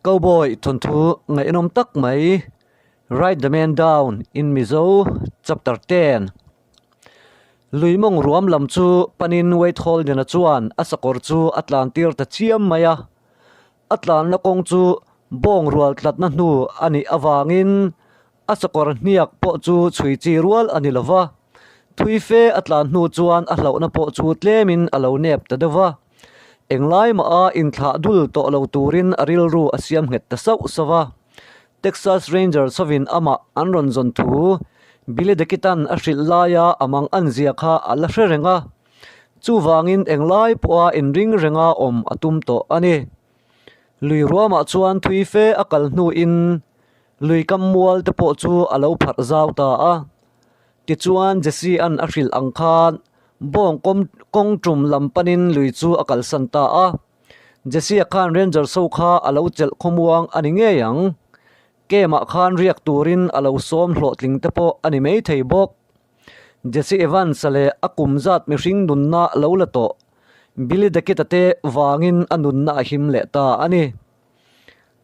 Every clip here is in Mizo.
Cowboy thawnthu ngaihnawm tak mai Write the Man Down in Mizo Chapter 10 Lui mawng ruam lam chu panin Wade Holden-a chuan a sakawr chu a tlan tir ta chiam mai a. A tlanna kawng chu bawng rual tlatna hnu a nih avangin a sakawr hniak pawh chu chhui chi rual a ni lo va. Thui fe a tlan hnu chuan a hlauhna pawh chu tlemin a lo nep ta deuh va. Englai maha inthlah dul tawh lo turin a rilru a siam nghet ta sauh sauh a. Texas Rangers hovin amah an rawn zawn thu Billy the Kid-a'n a hrilh laia a mang an zia kha a la hre reng a. Chuvangin englai pawha inring renga awm a tum tawh a ni. Lui ruamah chuan thui fe a kal hnuin lui kam mual te pawh chu a lo pharh zau ta a. Tichuan Jesse-a'n a hrilh ang khan bawng kawng tum lam panin lui chu a kalsan ta a. Jesse-a khan Rangers ho kha a lo chelh khawmuang a ni ngei ang. Camp-ah khan riak turin a lo sawm hlawhtling te pawh a ni maithei bawk. Jesse Evans-a leh a kum zat mihring nunna lo la tawh Billy the Kid-a te vangin a nunna a him leh ta a ni.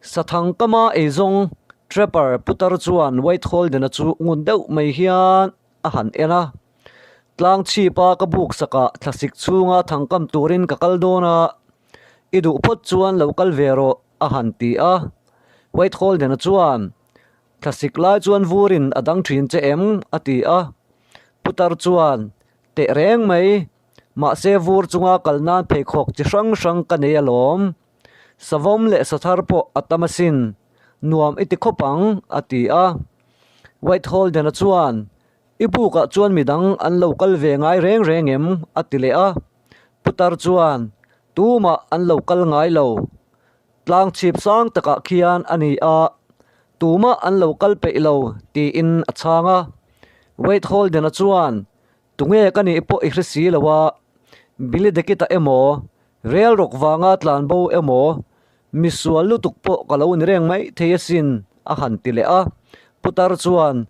Sathang kama eizawng Trapper putar chuan White Holden-a chu ngun deuh mai hian a han en a. Tlang chhipa ka buk sakah thlasik chhunga thangkam turin ka kal dawn a, i duh phawt chuan lo kal ve rawh a han ti a. White Holden-a chuan Thlasik lai chuan vurin a dang thin che em? a ti a. Putar chuan, Teh reng mai, mahse vur chunga kal nan pheikhawk chi hrang hrang ka nei alawm. Savawm leh sathar pawh a tam asin, nuam i ti khawp ang, a ti a. White Holden-a chuan, I bukah chuan midang an lo kal ve ngai reng reng em? a ti leh a. Putar chuan, Tumah an lo kal ngai lo. Tlang chhip sang takah khian a ni a, tumah an lo kal peih lo tiin a chhang a. Wade Holden-a chuan, Tunge ka nih pawh i hre si lo a, Billy the Kid-a emaw, rel rawk vanga tlan bo emaw, misual lutuk pawh ka lo ni reng mai thei asin, a han ti leh a. Putar chuan,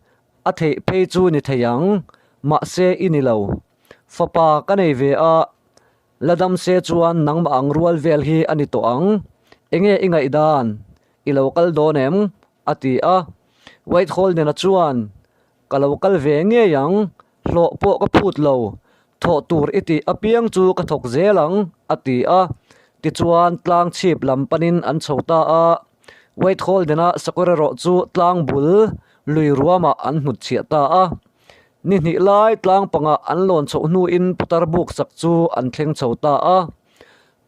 A theih phei chu ni thei ang, mahse i ni lo. Fapa ka nei ve a, La dam se chuan nangmah ang rual vel hi a ni tawh ang. Enge i ngaihdan? I lo kal dawn em? a ti a. White Holden-a chuan, Ka lo kal ve ngei ang, hlawh pawh ka phut lo. Thawh tur i tih apiang chu ka thawk zel ang, a ti a. Tichuan tlang chhip lam panin an chho ta a. White Holden-a sakawr erawh chu tlang bul lui ruamah an hnutchhiah ta a. Ni hnih lai tlang pangah an lawn chhoh hnuin putar buk sak chu an thleng chho ta a.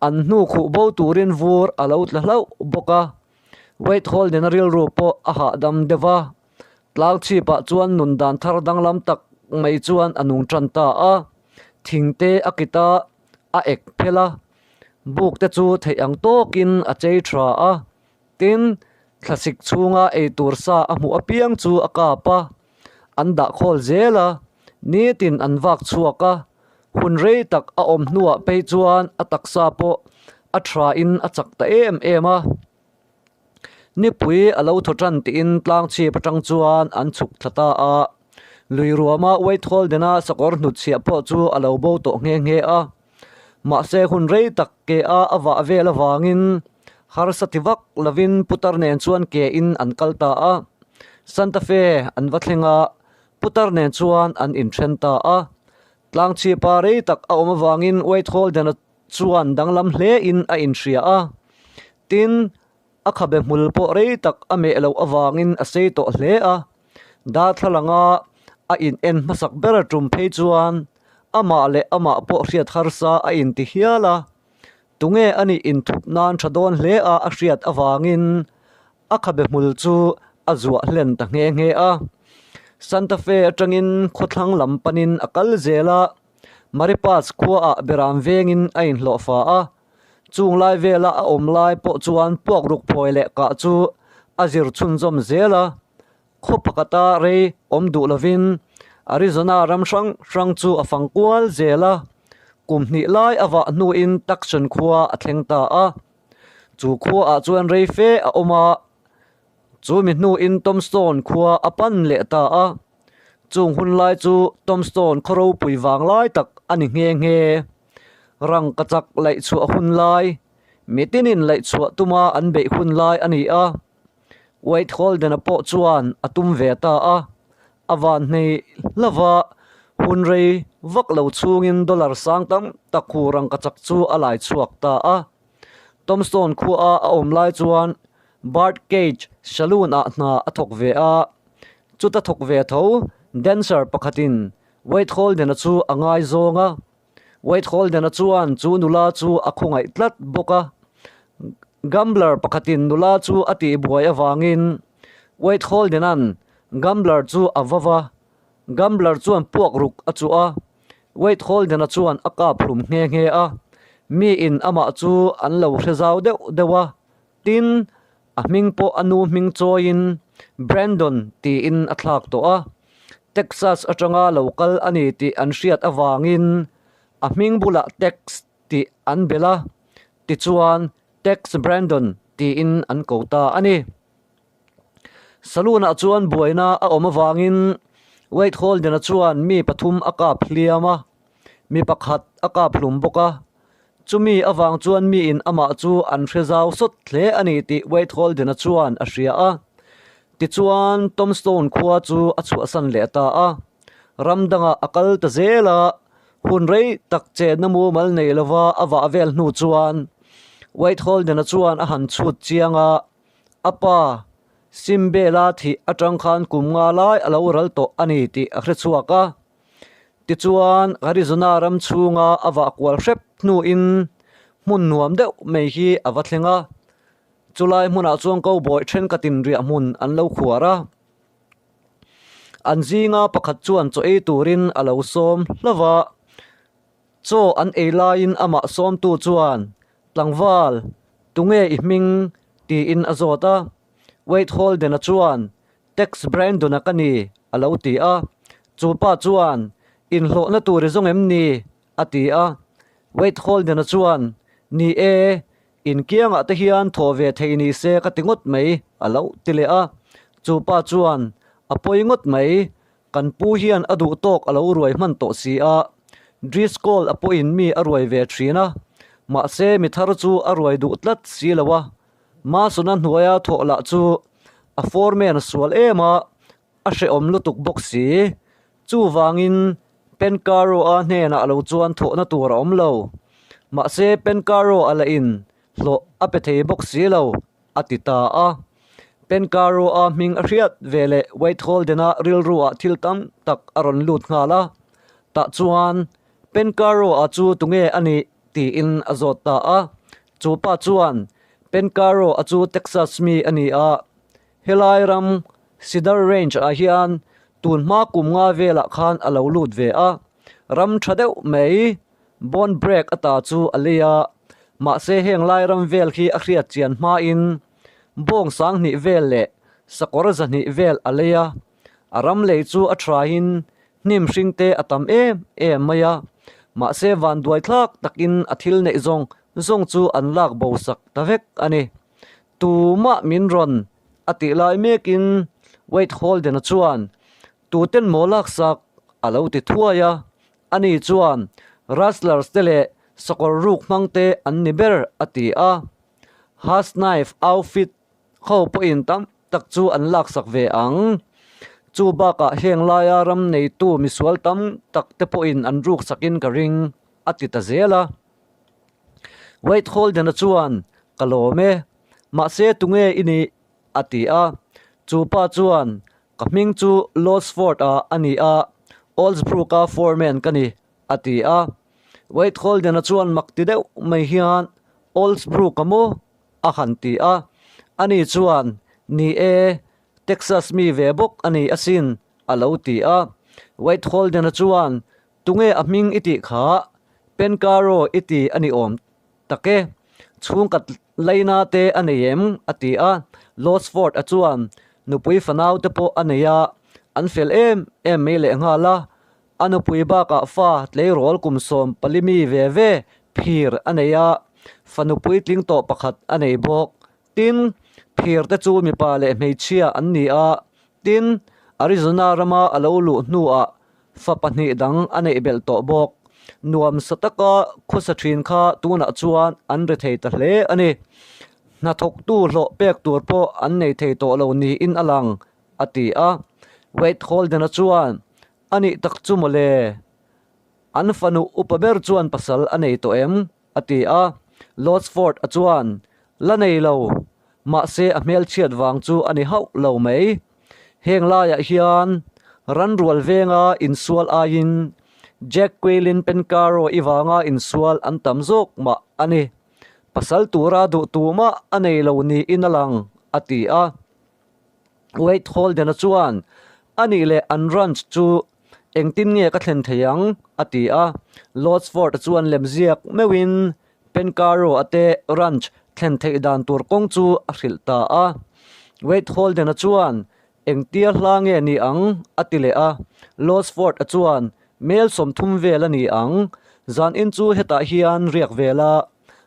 An hnu khuh bo turin vur a lo tla hlauh bawk a. Wade Holden-a rilru pawh a hahdam deuh va. Tlang chhipah chuan nun dan thar danglam tak mai chuan a nung tan ta a. Thingte a kit a, a ek phel a. Buk te chu theih ang tawkin a chei tha a. Tin, thlasik chhunga eitur sa a hmuh apiang chu a kap a, an dah khawl zel a, nitin an vak chhuak a, hun rei tak a awm hnuah phei chuan a taksa pawh a thain a chak ta em em a. Nipui a lo thaw tan tiin tlang chhip atang chuan an chhuk thla ta a, lui ruama White Holden-a sakawr hnutchhiah pawh chu a lo bo tawh nghe nghe a. Mahse hun rei tak ke a a vah vel avangin harsa ti vak lovin putar nen chuan ke in an kal ta a. Santa Fe an va thleng a, putar nen chuan an inthen ta a. Tlangchhipa rei tak a awm avangin White Holden-a chuan danglam hle in a inhria a. Tin, A khabe hmul pawh rei tak a meh loh avangin a sei tawh hle a, darthlalanga a in en hmasak ber a tum phei chuan amah leh amah pawh hriat harsa a inti hial a, tunge a nih inthup nan tha dawn hle a a hriat avangin a khabe hmul chu a zuah hlen ta nghe nghe a. Santa Fe atangin khawthlang lam panin a kal zel a, Maripas khuaah beram vengin a inhlawhfa a, Chung lai vela a awm lai pawh chuan puak ruk phawi leh kah chu a zir chhunzawm zel a, khaw pakhata rei awm duh lovin Arizona ram hrang hrang chu a fang kual zel a, kum hnih lai a vah hnuin Tucson khua a thleng ta a. Chu khuaah chuan rei fe a awm a, chu mi hnuin Tombstone khua a pan leh ta a. Chung hun lai chu Tombstone khaw ropui vang lai tak a ni nghe nghe. Rangkachak laih chhuah hun lai. Mitinin laih chhuah tuma an beih hun lai a ni a. Wade Holden-a pawh chuan a tum ve ta a, a van hnei hlauh a, hun rei vak lo chhungin dollar sang tam tak hu rangkachak chu a lai chhuak ta a. Tombstone khuaa a awm lai chuan Bird Cage Saloon-ah hna a thawk ve a, chuta thawk ve tho dancer pakhatin Wade Holden-a chu a ngaizawng a. Wade Holden-a chuan chu nula chu a khawngaih tlat bawk a. Gambler pakhatin nula chu a tihbuai avangin Wade Holden-a'n Gambler chu a va va. Gambler chuan puak ruk a chuh a, Wade Holden-a chuan a kap hlum nghe nghe a. Miin amah chu an lo hre zau deuh deuh a, tin, a hming pawh a nu hming chawiin Brandon tiin a thlak tawh a. Texas atanga lo kal a ni tih an hriat avangin a hming bulah Tex tih an belh a, tichuan Tex Brandon tiin an ko ta a ni. Saloon-ah chuan buaina a awm avangin Wade Holden-a chuan mi pathum a kap hliam a, mi pakhat a kap hlum bawk a. Chumi avang chuan miin amah chu an hre zau sawt hle a ni tih Wade Holden-a chuan a hria a. Tichuan, Tombstone khua chu a chhuahsan leh ta a. Ram dangah a kal ta zel a, hun rei tak chenna mumal nei lova a vah vel hnu chuan Wade Holden-a chuan a han chhut chiang a, a pa Simbela thih atang khan kum nga lai a lo ral tawh a ni tih a hre chhuak a. Tichuan, Arizona ram chhunga a vah kual hrep hnuin hmun nuam deuh mai hi a va thleng a. Chulai hmunah chuan cowboy thenkhatin riah hmun an lo khuar a. An zinga pakhat chuan chaw ei turin a lo sawm hlauh a. Chaw an ei laiin amah sawmtu chuan, Tlangval, tunge i hming? tiin a zawt a. Wade Holden-a chuan, Tex Brandon-a ka ni, a lo ti a. Chu pa chuan, Inhlawhna tur i zawng em ni? a ti a. Wade Holden-a chuan, Ni e, inkiangah te hian thawh ve thei ni se ka ti ngawt mai, a lo ti leh a. Chu pa chuan, A pawi ngawt mai, kan pu hian a duh tawk a lo ruai hman tawh si a. Driscoll a pawhin mi a ruai ve thin a, mahse mi thar chu a ruai duh tlat si lo a. Masona hnuaia thawh lah chu a foreman a sual em a, a hrehawm lutuk bawk si. Chuvangin Pencaro-a hnenah lo chuan thawhna tur a awm lo. Mahse Pencaro-a lahin hlawh a pe thei bawk si lo, a ti ta a. Pencaro-a hming a hriat ve leh Wade Holden-a rilruah thil tam tak a rawn lut nghal a. Tah chuan Pencaro-a chu tunge a nih tiin a zawt ta a. Chu pa chuan, Pencaro a chu Texas mi a ni a, helai ram Cedar Range ah hian tun hma kum nga velah khan a lo lut ve a, ram tha deuh mai Bone Break ata chu a lei a, mahse heng lai ram vel khi a hriat chian hmain bawng sanghnih vel leh sakawr zahnih vel a lei a, A ram lei chu a thain hnim hring te a tam em em mai a, mahse vanduai thlak takin a thil neih zawng zawng chu an lak bo sak ta vek a ni. Tumah min rawn a tih lai mekin Wade Holden-a chuan tuten maw lak sak a lo ti thuai a, ani chuan Rustlers te leh sakawr ruk hmang te an ni ber a ti a. Hass Knife outfit Ho pawhin tam tak chu an laksak ve ang. Chu bakah heng laia ram neitu misual tam tak te pawhin an ruksakin ka ring, a ti ta zel a. Wade Holden-a chuan, Ka lawm e. Mahse tunge i nih? a ti a. Chu pa chuan, Ka hming chu Losford-a a ni a, Oldsbrook-a foreman ka ni, a ti a. Wade Holden-a chuan mak ti deuh mai hian, Oldsbrook-a maw? a han ti a. Ani chuan, Ni e, Texas mi ve bawk a ni asin, a lo ti a. Wade Holden-a chuan, Tunge a hming i tih kha? Pencaro i ti a ni awm tak e. Chhungkat laina te a nei em? a ti a. Losford-a chuan, Nupui fanau te pawh a nei a, an fel em em mai lehnghal a. A nupui bakah fa tleirawl kum 14 mi ve ve phir a nei a, fanu puitling tawh pakhat a nei bawk. Tin, phir te chu mipa leh hmeichhia an ni a, tin, Arizona rama a lo luh hnuah fa pahnih dang a neih belh tawh bawk. Nuamsa taka khawsa thin kha tunah chuan an ri thei ta hle a ni. Hnathawktu hlawh pek tur pawh an nei thei tawh lo niin a lang, a ti a. Wade Holden-a chuan, A nih tak chu mawle. An fanu upa ber chuan pasal a nei tawh em? a ti a. Lordsford-a chuan, La nei lo, mahse a hmelchhiat vang chu a ni hauh lo mai. Heng laiah hian ranrual venga insual aiin Jack Quailin Pencaro i vanga insual an tam zawk mah a ni. Pasal tura duh tumah a nei lo niin a lang, a ti a. Wade Holden-a chuan, A nih leh an ranch chu engtin nge ka thlen thei ang? a ti a. Lordsford-a chuan lemziak meuhin Pencaro-a te ranch thlen theih dan tur kawng chu a hrilh ta a. Wade Holden-a chuan, Engtia hla nge ni ang? a ti leh a. Lordsford-a chuan, Mel 30 vel a ni ang. Zanin chu hetah hian riak ve la,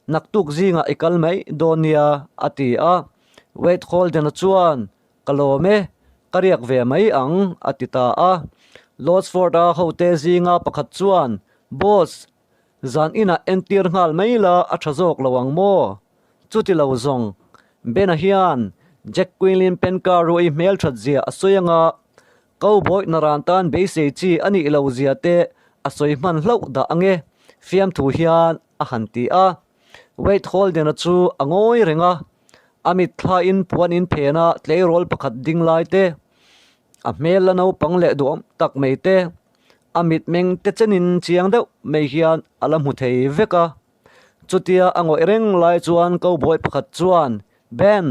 naktuk zingah i kal mai dawn nia, a ti a. Wade Holden-a chuan, Ka lawm e, ka riak ve mai ang, a ti ta a. Lordsford-a hote zinga pakhat chuan, Boss, zan inah entir nghal mai la a tha zawk lo ang maw? Chuti lo zawng, Ben-a hian Jack Quinlin Pencarrow-i hmelthat zia a sawi anga Cowboy naran tan beisei chi a nih lo zia te a sawi hman hlauh dah ange, fiamthu hian a han ti a. Wade Holden-a chu a ngawi reng a, a mitthlain puan in phena tleirawl pakhat ding lai te, a hmel la naupang leh duhawm tak mai te, a mitmeng te chenin chiang deuh mai hian a la hmu thei vek a. Chutia a ngawih reng lai chuan cowboy pakhat chuan, Ben,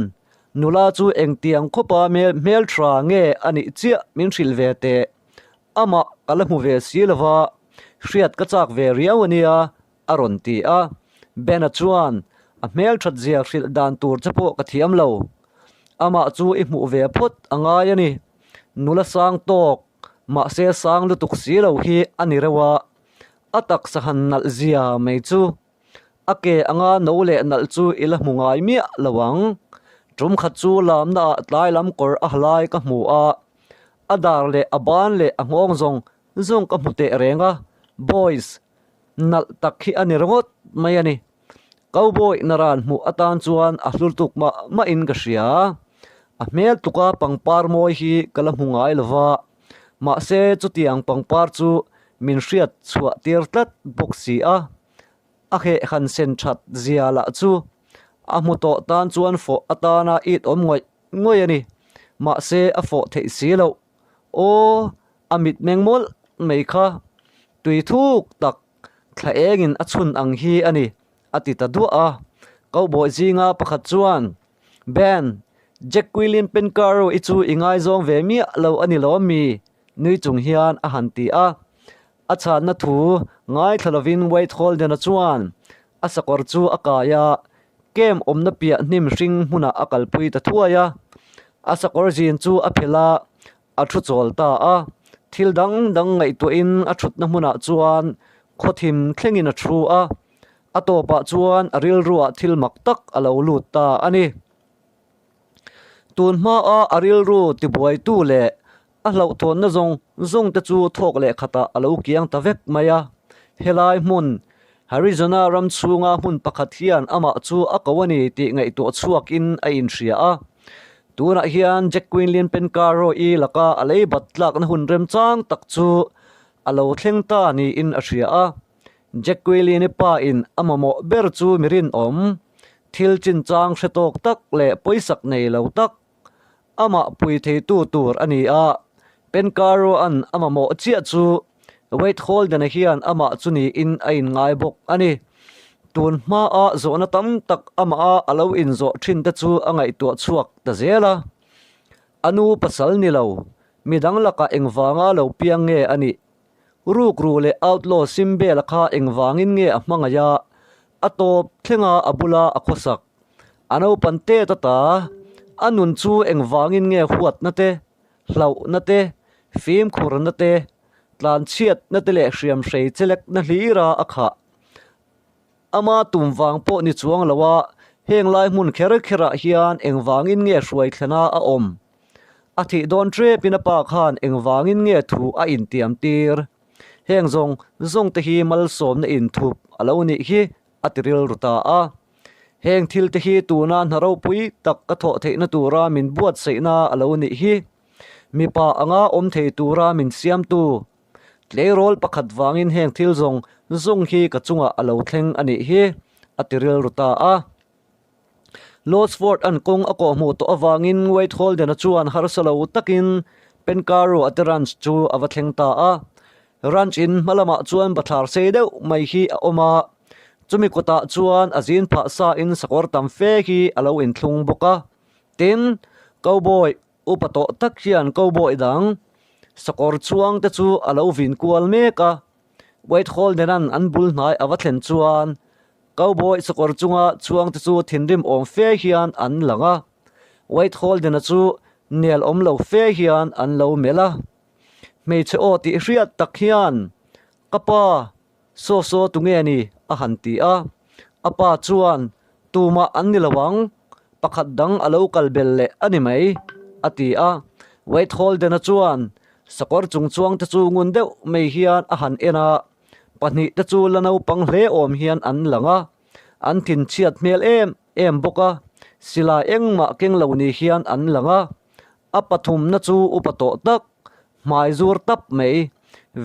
nula chu engtiang khawpa hmeltha nge a nih chiah min hrilh ve teh. Amah ka la hmu ve si lova, hriat ka chak ve riau a nia, a rawn ti a. Ben-a chuan, A hmelthat zia hrilh dan tur che pawh ka thiam lo. Amah chu i hmuh ve phawt a ngai a ni. Nula sang tawk, mahse sang lutuk si lo hi a ni reuh a. A taksa han nalh zia mai chu. A ke anga no leh nalh chu i la hmu ngai miah lo ang. Tum khat chu lamnaah tlai lam kawr a halai ka hmu a. A dar leh a ban leh a nghawng zawng zawng ka hmu teh reng a. Boys, Nalh tak hi a ni ringawt mai a ni. Cowboy naran hmuh atan chuan a hlur tuk mah mahin ka hria. A hmel tluka pangpar mawi hi ka la hmu ngai lo va, mahse chutiang pangpar chu min hriat chhuah tir tlat bawk si a. A heh han sen that zia lah chu a hmu tawh tan chuan fawh atana it awm ngawih ngawih a ni. Mahse a fawh theih si loh. Aw, a mitmeng mawlh mai kha tui thuk tak thla engin a chhun ang hi a ni, a ti ta duah a. Cowboy zinga pakhat chuan, Ben, Jack Quilin Pencaro i chu i ngaizawng ve miah lo a ni lawm mi? nui chung hian a han ti a. A chhanna thu ngaithla lovin Wade Holden-a chuan a sakawr chu a kai a, camp awmna piah hnim hring hmunah a kalpui ta thuai a. A sakawr zin chu a phelh a, a thu chawl ta a. Thil dang dang ngaihtuahin a thutna hmunah chuan khawthim thlengin a thu a, a tawpah chuan a rilruah thil mak tak a lo lut ta a ni. Tun hmaa a rilru tibuaitu leh a hlauhthawnna zawng zawng te chu thawk leh khatah a lo kiang ta vek mai a. Helai hmun, Arizona ram chhunga hmun pakhat hian amah chu a ko a ni tih ngaihtuah chhuakin a inhria a. Tunah hian Jack Quinlan Pencaro-i laka a lei bat tlakna hun remchang tak chu a lo thleng ta niin a hria a. Jack Quillian-i pa in a mamawh ber chu mi rinawm, thil chinchang hre tawk tak leh pawisak nei lo tak, amah pui theitu tur a ni a. Pencarrow-a'n a mamawh chiah chu Wade Holden-a hian amah chu niin a inngai bawk a ni. Tun hmaa zawhna tam tak amaha a lo inzawh thin te chu a ngaihtuah chhuak ta zel a. A nu pasal ni lo, midang lakah engvanga lo piang nge a nih? Rukru leh outlaw Simbela kha engvangin nge a hmangaih a, a tawp thlenga a bula a khawsak. A naupan tet ata, a nun chu engvangin nge huatna te, hlauhna te, fimkhurna te, tlanchhiatna te leh hriamhrei chelekna hlira a khah. Ama tum vang pawh ni chuang lo a, heng lai hmun kher kherah hian engvangin nge hruai thlena a awm? A thih dawn ṭepin a pa khan engvangin nge thu a intiam tir? Heng zawng zawng te hi malsawmna inthup a lo nih hi a ti rilru ta a. Heng thil te hi tuna hna ropui tak ka thawh theihna tura min buatsaihna a lo nih hi. Mipa anga awm thei tura min siamtu tleirawl pakhat vangin heng thil zawng zawng hi ka chungah a lo thleng a nih hi a ti rilru ta a. Losford an kawng a kawhhmuh tawh avangin Wade Holden-a chuan harsa lo takin Pencarrow a te ranch chu a va thleng ta a. Ranch in hma lamah chuan bathlar sei deuh mai hi a awm a, chumi kawtah chuan a zin phah sa in sakawr tam fe hi a lo inthlung bawk a. Tin, cowboy upa tawh tak hian cowboy dang sakawr chhuang te chu a lo vin kual mek a. Wade Holden-a'n an bul hnai a va thlen chuan Cowboy sakawr chunga chhuangte chu thinrim awm fe hian an lang a, Wade Holden-a chu nel awm lo fe hian an lo melh a. Hmeichhe aw tih hriat tak hian, Ka pa, saw saw tunge ni? a han ti a. A pa chuan, Tumah an ni lo ang, pakhat dang a lo kal bel leh a ni mai, a ti a. Wade Holden-a chuan sakawr chung chuangte chu ngun deuh mai hian a han en a. Pahnih te chu la naupang hle awm hian an lang a, an thinchhiat hmel em em bawk a, silai engmah keng lo ni hian an lang a, a pathumna chu upa tawh tak, hmai zur tap mai,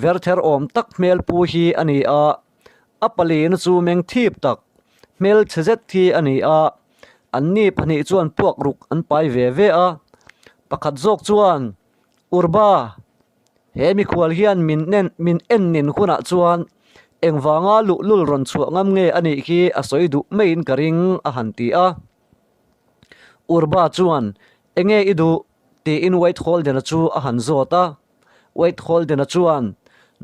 verther awm tak hmel pu hi a ni a, a palina chu meng thip tak, hmel chhe zet hi a ni a, anni pahnih chuan puak ruk an pai ve ve a, pakhat zawk chuan Urba! He mikhual hian min nen min en nin hunah chuan engvanga luhlul rawn chhuah ngam nge a nih khi a sawi duh maiin ka ring a han ti a. Urba chuan Enge i duh? tiin Wade Holden-a chu a han zawt a. Wade Holden-a chuan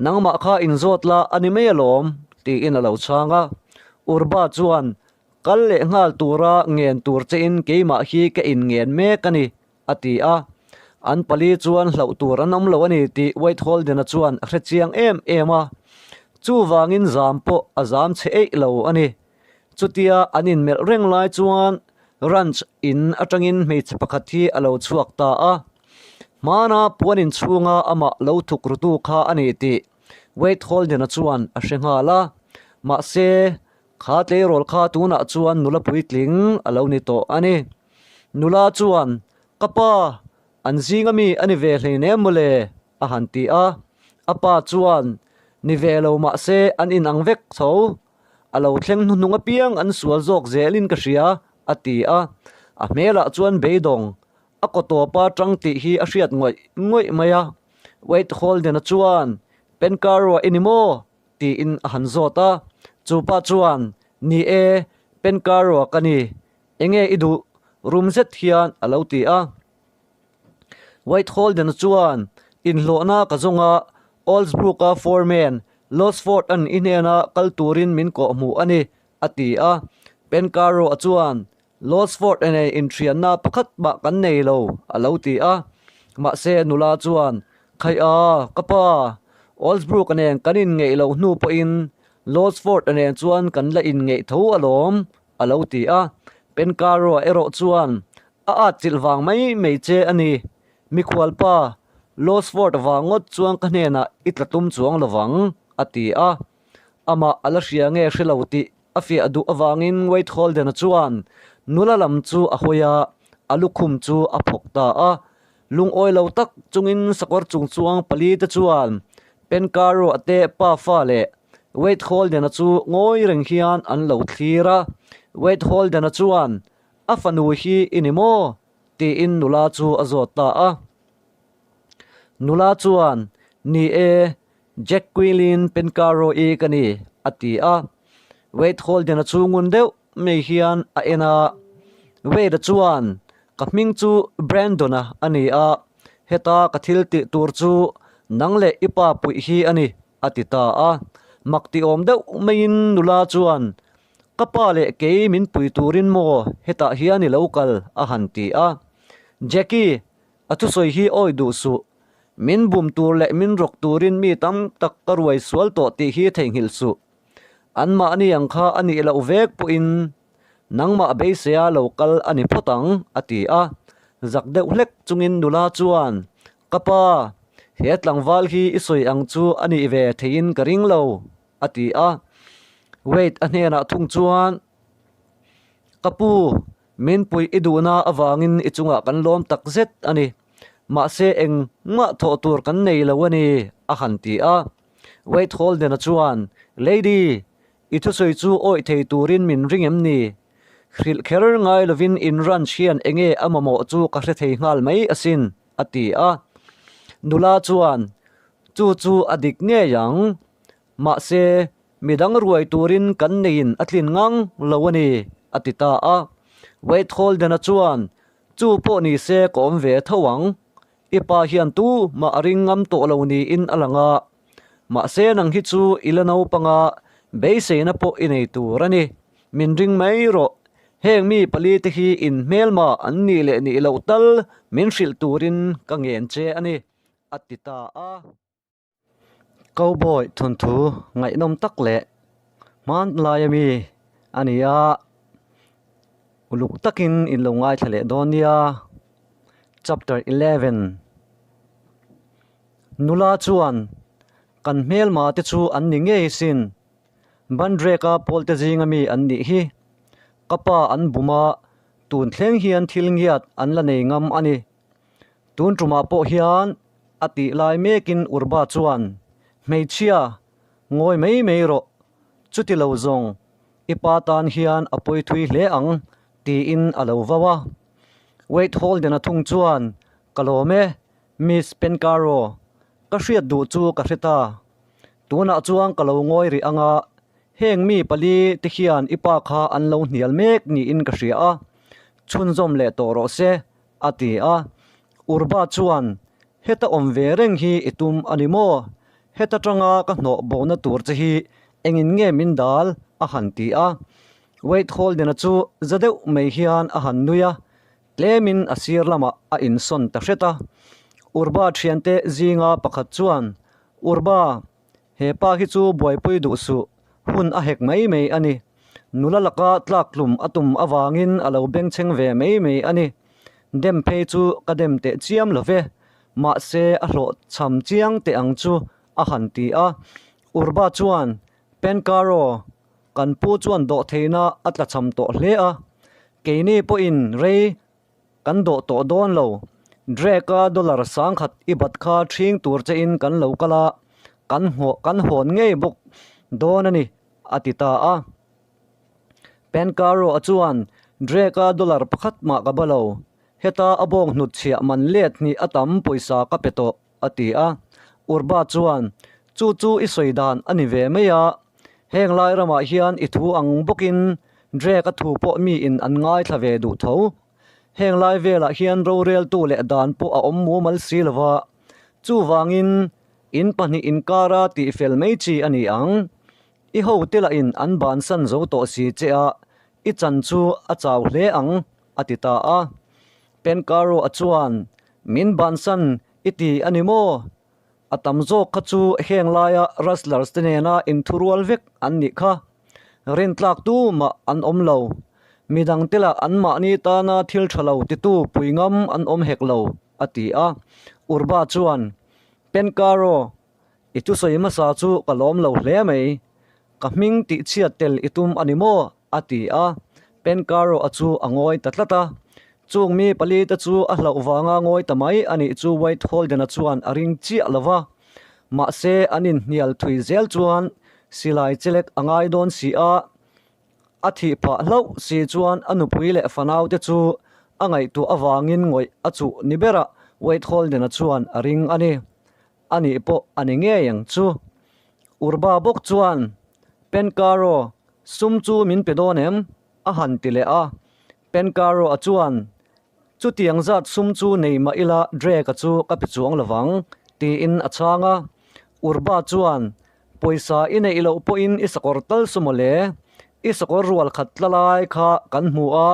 Nangmah kha inzawt la a ni mai alawm tiin a lo chhang a. Urba chuan Kal leh nghal tura ngen tur chein keimah hi ka inngen mek a ni a ti a. An pali chuan hlauh tur an awm lo a ni tih Wade Holden-a chuan a hre chiang em em a. Chuvangin zam pawh a zam chhe eih lo a ni. Chutia an inmelh reng lai chuan ranch in atangin hmeichhe pakhat hi a lo chhuak ta a. Hmana puan inchhunga amah lo thuk rutu kha a ni tih Wade Holden-a chuan a hre nghal a. Mahse, kha tleirawl kha tunah chuan nula puitling a lo ni tawh a ni. Nula chuan, Ka pa, an zinga mi a ni ve hleinem mawle, a han ti a. A pa chuan, Ni ve lo mah se an inang vek tho. A lo thleng hnuhnung apiang an sual zawk zelin ka hria, a ti a. A hmelah chuan beidawng, a kaw tawpa tang tih hi a hriat ngawih ngawih mai a. Wade Holden-a chuan, Pencarrow-a i ni maw? tiin a han zawt a. Chu pa chuan, Ni e, Pencarrow-a ka ni. Enge i duh? Rum zet hian a lo ti a. White Holden chuan inhlawhna ka zawng a, Oldsbrook-a foreman Losford-a'n i hnena kal turin min kawhhmuh a ni, a ti a. Pencarrow-a chuan, Losford-a nen inthianna pakhat mah kan nei lo, a lo ti a. Mahse nula chuan, Khaih a, ka pa, Oldsbrook-a nen kan inngeih loh hnu pawhin Losford-a nen chuan kan la inngeih tho alawm, a lo ti a. Pencarroa erawh chuan a at chilh vang mai mai che a ni. Mikhualpa, Losford vang ngawt chuan ka hnenah i tla tum chuang lo vang, a ti a. Amah a la hria nge hre lo tih a fiah duh avangin Wade Holden-a chuan nula lam chu a hawi a, a lukhum chu a phawk ta a. Lungawi lo tak chungin sakawr chungchuang palite chuan Pencarroa te pafa leh Wade Holden-a chu ngawi reng hian an lo thlir a. Wade Holden-a chuan, A fanu hi i ni maw? tiin nula chu a zawt ta a. Nula chuan, Ni e, Jack Quilin Pencarrow-i ka ni, a ti a. Wade Holden-a chu ngun deuh mai hian a en a. Wade-a chuan, Ka hming chu Brandon-a a ni a, heta ka thil tih tur chu nang leh i pa puih hi a ni, a ti ta a. Mak ti awm deuh maiin nula chuan, Ka pa leh kei min pui turin maw hetah hian i lo kal? a han ti a. Jackie, a thusawi hi awi duh suh. Min bum tur leh min rawk turin mi tam tak ka ruai sual tawh tih hi theihnghilh suh. Anmahni ang kha a nih loh vek pawhin nangmah beiseia lo kal a ni phawt ang, a ti a. Zak deuh hlek chungin nula chuan, Ka pa! He tlangval hi i sawi ang chu a nih ve theiin ka ring lo, a ti a. Wade a hnenah thung chuan, Ka pu, min puih i duhna avangin i chungah kan lawm tak zet a ni. Mahse engmah thawh tur kan nei lo a ni, a han ti a. Wade Holden-a chuan, Lady, i thusawi chu awih thei turin min ring em ni? Hrilh kher ngai lovin in ranch hian enge a mamawh chu ka hre thei nghal mai asin, a ti a. Nula chuan, Chu chu a dik ngei ang. Mahse, midang ruai turin kan neiin a tlin ngang lo a ni, a ti ta a. Wade Holden-a chuan, Chu pawh ni se ka awm ve tho ang. I pa hian tu mah a ring ngam tawh lo niin a lang a. Mahse nang hi chu i la naupang a, beiseina pawh i nei tur a ni. Min ring mai rawh. Heng mi pali te hi in hmelma an nih leh nih loh tal min hrilh turin ka ngen che a ni, a ti ta a. Cowboy thawnthu ngaihnawm tak leh hmanlai ami a ni a, uluk takin in lo ngaithla leh dawn nia. Chapter 11 Nula chuan kan hmelma te chu an ni ngei sin, Bandrek-a pawlte zinga mi an nih hi. Ka pa an bum a, tun thleng hian thil ngiat an la nei ngam a ni. Tun tumah pawh hian a tih lai mekin Urba chuan, Hmeichhia, ngawi mai mai rawh, chuti lo zawng i pa tan hian a pawi thui hle ang, tiin a lo vau a. Wade Holden-a thung chuan, Ka lawm e, Miss Pencaro, ka hriat duh chu ka hre ta. Tunah chuan ka lo ngawi rih ang a, heng mi pali te hian i pa kha an lo hnial mek niin ka hria a, chhunzawm leh tawh rawh se, a ti a. Urba chuan, Heta awm ve reng hi i tum a ni maw? Heta tanga ka hnawh bona tur che hi engin nge min dal? a han ti a. Wade Holden-a chu za deuh mai hian a han nui a, tlemin a sir lamah a insawn ta hret a. Urba thiante zinga pakhat chuan, Urba, he pa hi chu buaipui duh suh, hun a hek mai mai a ni. Nula laka tlaktlum a tum avangin a lo bengchheng ve mai mai a ni. Dem phei chu ka dem teh chiam lo ve, mahse a hlawhchham chiang teh ang chu a han ti a. Urba chuan, Penkaro, kan pu chuan dawhtheihna a tlachham tawh hle a, keini pawhin rei Kan dawh tawh dawn lo. Drake-a dollar sangkhat i bat kha ṭhing tur chein kan lo kal a, kan hawh kan hawn ngei bawk dawn a ni, a ti ta a. Pencaro-a chuan, Drake-a dollar pakhat mah ka ba lo. Heta a bawng hnutchhiah man let hnih a tam pawisa ka pe tawh, a ti a. Urba chuan, Chu chu i sawi dan a ni ve mai a. Heng lai ramah hian i thu ang bawkin Drake-a thu pawh miin an ngaithla ve duh tho. Heng lai velah hian roreltu leh dan pawh a awm mumal si lo va, chuvangin in pahnih inkara tihfel mai chi a ni ang. I hote lahin an bansan zo tawh si che a, i chan chu a chau hle ang, a ti ta a. Penkaro-a chuan, Min bansan i ti a ni maw? A tam zawk kha chu heng laia Rustlers te nena inthurual vek an nih kha. Rintlak tu mah an awm lo. Midang te lah anmahni tana thil tha lo titu pui ngam an awm hek lo, a ti a. Urba chuan, Penkaro, i thusawi hmasa chu ka lawm lo hle mai. Ka hming tihchhiat tel i tum a ni maw? a ti a. Penkaro-a chu a ngawi ta tlat a. Chung mi palite chu a hlauh vanga ngawi ta mai a nih chu White Holden-a chuan a ring chiah lo va. Mahse, an inhnial thui zel chuan silai chelek a ngai dawn si a. A thih phah hlauh si chuan a nupui leh fanaute chu a ngaihtuah avangin ngawih a chuh ni berah White Holden-a chuan a ring a ni. A nih pawh a ni ngei ang chu. Urba bawk chuan, Penkaro, sum chu min pe dawn em? a han ti leh a. Penkaro-a chuan, Chutiang zat sum chu nei mah ila Drake-a chu ka pe chuang lo vang, tiin a chhang a. Urba chuan, Pawisa i neih loh pawhin i sakawr tal su maw le? I sakawr rual khat tla lai kha kan hmu a,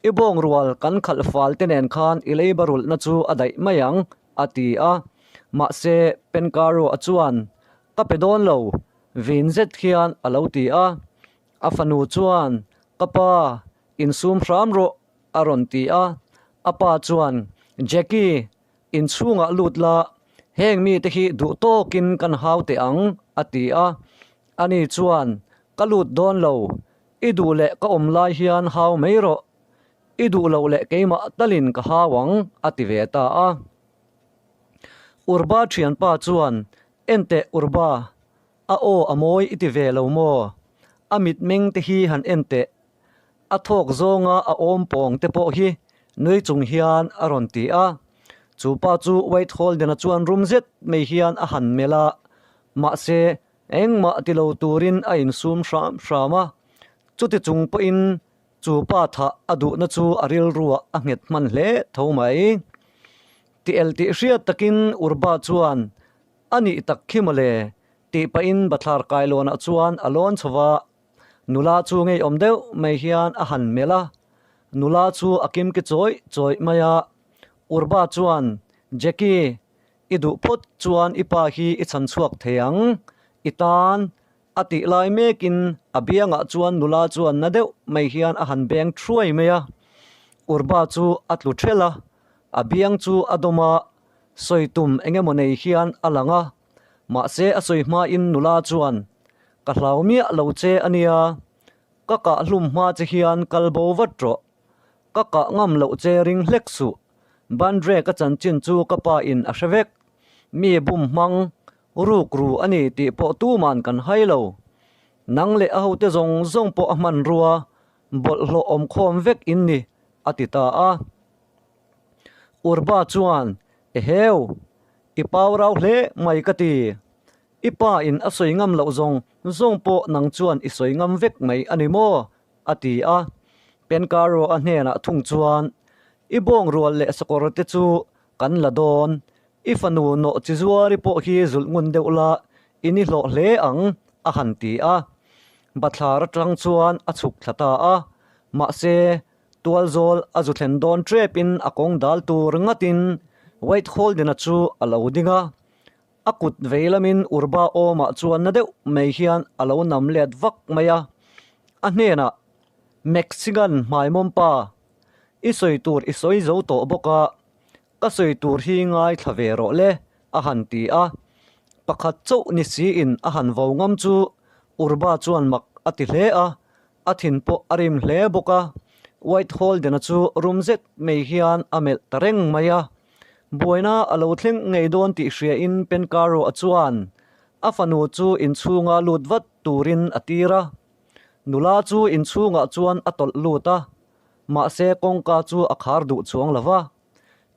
i bawng rual kan khalh fal te nen khan i leiba rulhna chu a daih mai ang, a ti a. Mahse, Penkaro-a chuan, Ka pe dawn lo, vin zet hian a lo ti a. A fanu chuan, Ka pa, insum hram rawh, a rawn ti a. A pa chuan, Jackie, inchhungah lut la, Heng mite hi duh tawkin kan hau teh ang, a ti a. Ani chuan, Ka lut dawn lo, i duh leh ka awm lai hian hau mai rawh, i duh loh leh keimah talin ka hau ang, a ti ve ta a. Urba thianpa chuan, Enteh Urba, a aw a mawi i ti ve lo maw? A mitmeng te hi han en teh. A thawk zawnga a awm pawng te pawh hi nui chung hian a rawn ti a. Chu pa chu White Holden-a chuan rum zet mai hian a han melh a, mahse engmah ti lo turin a insum hram hram a. Chuti chung pawhin chu pa thah a duhna chu a rilruah a nghet hman hle tho mai. Ti el tih hriat takin Urba chuan A nih tak khi mawle tih pahin bathlar kailawnah chuan a lawn chho va. Nula chu ngeiawm deuh mai hian a han melh a, nula chu a kimki chawih chawih mai a. Urba chuan, Jackie, i duh phawt chuan i pa hi i chhan chhuak thei ang, i tan a tih lai mekin a biangah chuan nula chuan na deuh mai hian a han beng thuai mai a. Urba chu a tlu ṭhelh a, a biang chu a dawm a, sawi tum eng emaw nei hian a lang a. Mahse a sawi hmain nula chuan, Ka hlau miah lo che a nia, ka kah hlum hma che hian kal bo vat rawh. Ka kah ngam loh che ring hlek suh. Bandre ka chanchin chu ka pa in a hre vek. Mi bum hmang ruk ru a ni tih pawh tuman kan hai lo. Nang leh a hote zawng zawng pawh a hmanrua bawlhhlawh awmkhawm vek in ni, a ti ta a. Urba chuan, Eheu! I pau rau hle mai ka ti. I pa in a sawi ngam loh zawng zawng pawh nang chuan i sawi ngam vek mai a ni maw? a ti a. Penkaro a hnenah thung chuan, I bawng rual leh sakawr te chu kan la dawn. I fanu nawh chi zuari pawh hi zulh ngun deuh la, i ni hlawh hle ang, a han ti a. Bathlar atang chuan a chhuk thla ta a. Mahse, Tualzawl a zu thlen dawn ṭepin a kawng dal tur ngatin White Holden-a chu a lo ding a. A kut vei lamin Urba awmah chuan na deuh mai hian a lo nam let vak mai a. A hnenah, Mexican hmaimawm pa, i sawi tur i sawi zo tawh bawk a, ka sawi tur hi ngaithla ve rawh le, a han ti a. Pakhat chauh ni siin a han vo ngam chu Urba chuan mak a ti hle a, A thin pawh a rim hle bawk a, White Holden-a chu rum zet mai hian a melh ta reng mai a. Buaina a lo thleng ngei dawn tih hriain Penkaro-a chuan a fanu chu inchhunga lut vat turin a tir a. Nula chu inchhungah chuan a tawlh lut a, mahse kawngka chu a khar duh chuang lo va.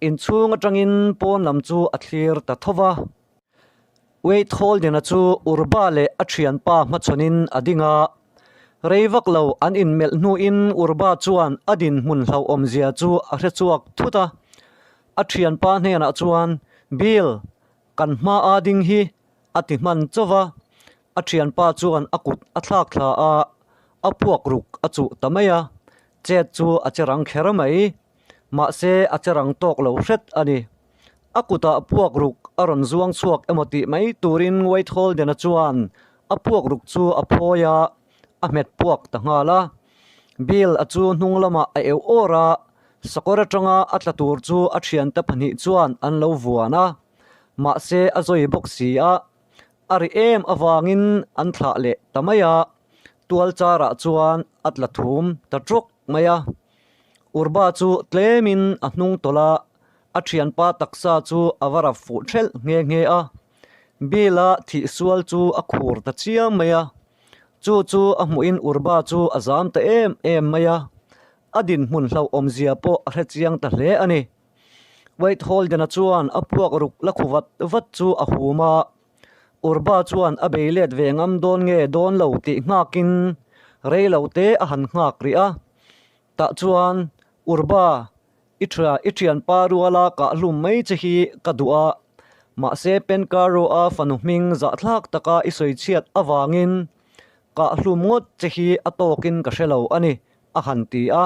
Inchhung atangin pawn lam chu a thlir ta tho va. Wade Holden-a chu Urba leh a thianpa hmachhawnin a ding a. Rei vak lo an inmelh hnuin Urba chuan a dinhmun hlauhawmzia chu a hre chhuak thut a. A thianpa hnenah chuan, Bill, kan hmaa ding hi, a ti hman chauh va. A thianpa chuan a kut a thlak thla a, a puak ruk a chuh ta mai a. Chet chu a che rang kher mai. Mahse, a che rang tawk lo hret a ni. A kutah puak ruk a rawn zuang chhuak emaw tih mai turin White Holden-a chuan a puak ruk chu a phawi a, a hmet puak ta nghal a. Bill-a chu hnung lamah a eu awr a, sakawr atanga a tla tur chu a thiante pahnih chuan an lo vuan a, mahse a zawi bawk si a, a ri em avangin an thlah leh ta mai a, tual charah chuan a tla thum ta trawk mai a. Urba chu tlemin a hnung tawlh a, a thianpa taksa chu a va rap fuh thelh nghe nghe a. Bill-a thih sual chu a khur ta chiang mai a. Chu chu a hmuhin Urba chu a zam ta em em mai a. A dinhmun hlauhawmzia pawh a hre chiang ta hle a ni. White Holden-a chuan a puak ruk la khu vat vat chu a hum a. Urba chuan a bei let ve ngam dawn nge dawn lo tih nghakin rei lo te a han nghak rih a. Tah chuan Urba I ṭha, i ṭhianpa ruala kah hlum mai che hi ka duh a, mahse Penkaro-a fanu hming zahthlak taka i sawi chhiat avangin kah hlum ngawt che hi a tawkin ka hre lo a ni, a han ti a.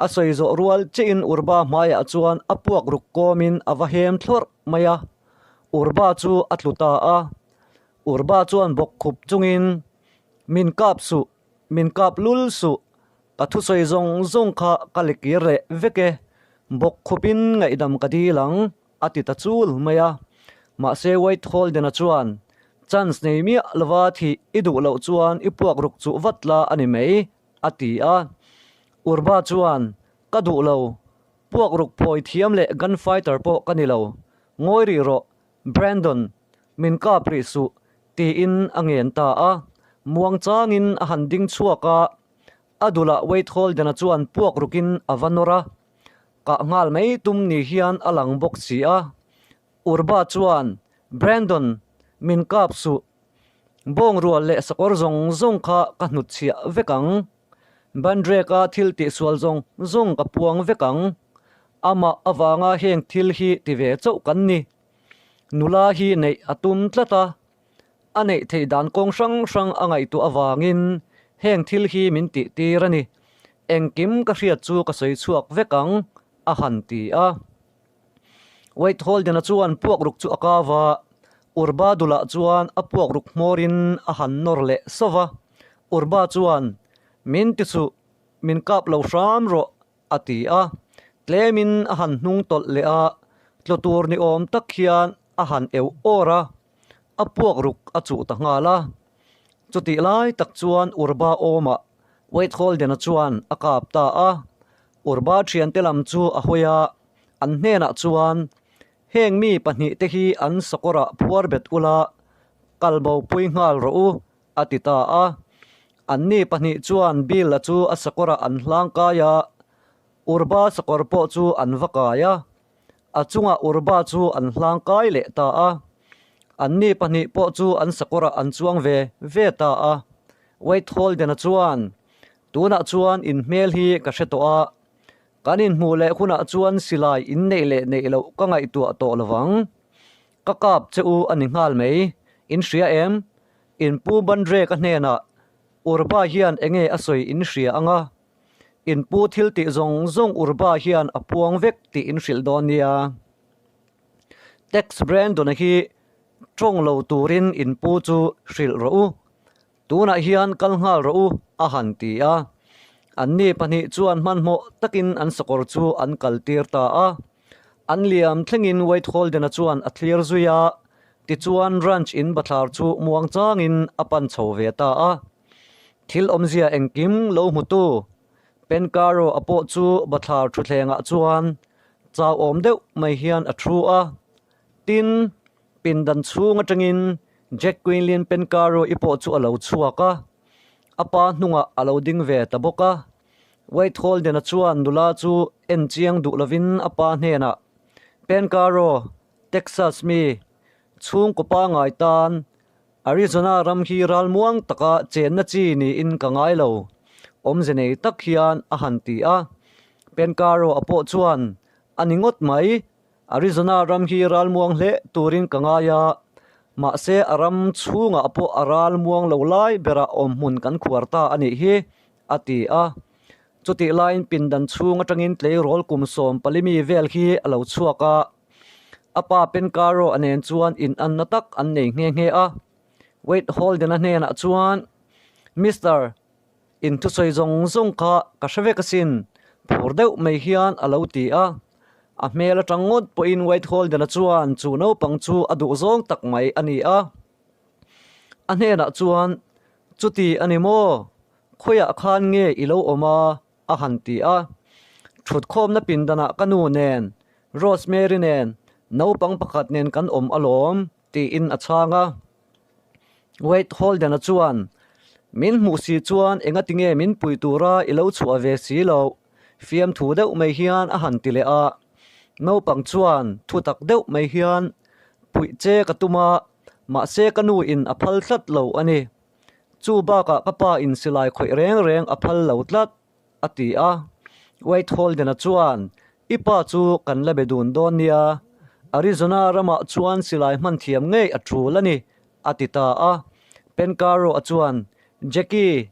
A sawi zawh rual chiahin Urba hmaiah chuan a puak ruk kawmin a va hem thlawrh mai a, Urba chu a tlu ta a. Urba chuan bawk khup chungin, Min kap suh, min kap lul suh, Ka thusawi zawng zawng kha ka lekir leh vek e, bawk khupin ngaihdam ka dil ang, a ti ta chul mai a. Mahse Wade Holden-a chuan, Chance nei miah lova thih i duh loh chuan i puak ruk chuh vat la a ni mai, a ti a. Urba chuan, Ka duh lo. Puak ruk phawi thiam leh gunfighter pawh ka ni lo. Ngawi rih rawh, Brandon, min kap rih suh, tiin a ngen ta a. Muang changin a han ding chhuak a, a dulah Wade Holden-a chuan puak rukin a va nawr a. Kah nghal mai tum ni hian a lang bawk si a. Urba chuan, Brandon, min kap suh. Bawng rual leh sakawr zawng zawng kha ka hnutchhiah vek ang. Bandrek-a thil tihsual zawng zawng ka puang vek ang. Amah avanga heng thil hi ti ve chauh kan ni. Nula hi neih a tum tlat a. A neih theih dan kawng hrang hrang a ngaihtuah avangin heng thil hi min tih tir a ni. Engkim ka hriat chu ka sawi chhuak vek ang, a han ti a. Wade Holden-a chuan puakruk chu a kau a, Urba dulah chuan a puakruk hmawrin a han nawr leh sauh va. Urba chuan, Min ti suh, min kap lo hram rawh, a ti a. Tlemin a han hnung tawlh leh a, tlu tur ni awm tak hian a han eu awr a, a puakruk a chuh ta nghal a. Chutih lai tak chuan Urba awmah Wade Holden-a chuan a kap ta a. Urba thiante lam chu a hawi a, an hnenah chuan, Heng mi pahnihte hi an sakawrah phuar bet ula, kal bopui nghal rawh u, a ti ta a. Anni pahnih chuan Bill-a chu a sakawrah an hlang kai a, Urba sakawr pawh chu an va kai a. A chungah Urba chu an hlang kai leh ta a. Anni pahnih pawh chu an sakawrah an chuang ve ve ta a. Wade Holden-a chuan, Tunah chuan in hmel hi ka hre tawh a, kan inhmuh leh hunah chuan silai in neih leh neih loh ka ngaihtuah tawh lo vang. Ka kap che u a ni nghal mai, in hria em? In pu Bandrek-a hnenah Urba hian enge a sawi in hria ang a? In pu thil tih zawng zawng Urba hian a puang vek tih in hrilh dawn nia. Tex Brandon-a hi tawng lo turin in pu chu hrilh rawh u. Tunah hian kal nghal rawh u, a han ti a. Anni pahnih chuan hmanhmawh takin an sakawr chu an kaltir ta a. An liam thlengin Wade Holden-a chuan a thlir zui a, tichuan ranch in bathlar chu muang changin a pan chho ve ta a. Thil awmzia engkim lo hmutu Pencaro-a pawh chu bathlar thutthlengah chuan chauhawm deuh mai hian a thu a. Tin, Pindan chhung atangin Jack Quinlan Pencaro i pawh chu a lo chhuak a, a pa hnungah a lo ding ve ta bawk a. Wade Holden-a chuan nula chu en chiang duh lovin a pa hnenah, Pencaro, Texas mi, chhungkaw pangngai tan Arizona ram hi ralmuang taka chenna chi niin ka ngai lo, awmze nei tak hian a han ti a. Pencaro-a pawh chuan, A ni ngawt mai, Arizona ram hi ralmuang hle turin ka ngai a, mahse a ram chhungah pawh a ralmuang lo lai berah awmhmun kan khuar ta a nih hi, a ti a. Chutih laiin pindan chhung atangin tleirawl kum 14 mi vel hi a lo chhuak a, a pa Pencaro a nen chuan inanna tak an nei nghe nghe a. Wade Holden-a hnenah chuan, Mister. In thusawi zawng zawng kha ka hre vek asin, phur deuh mai hian a lo ti a. A hmel atang ngawt pawhin Wade Holden-a chuan chu naupang chu a duh zawng tak mai a ni a. A hnenah chuan, Chuti a ni maw? Khawiah khan nge i lo awm a? a han ti a. Thutkhawmna pindanah ka nu nen, Rosemary nen, naupang pakhat nen kan awm alawm, tiin a chhang a. Wade Holden-a chuan, Min hmuh si chuan engati nge min pui tura i lo chhuah ve si loh? Fiamthu deuh mai hian a han ti leh a. Naupang chuan thu tak deuh mai hian, Puih che ka tum a, mahse ka nu in a phal tlat lo a ni. Chu bakah ka pa in silai khawih reng reng a phal lo tlat. a ti a. Wade Holden-a chuan, I pa chu kan la be dun dawn nia, Arizona ramah chuan silai hman thiam ngei a tul a ni, a ti ta a. Pencaro-a chuan, Jackie,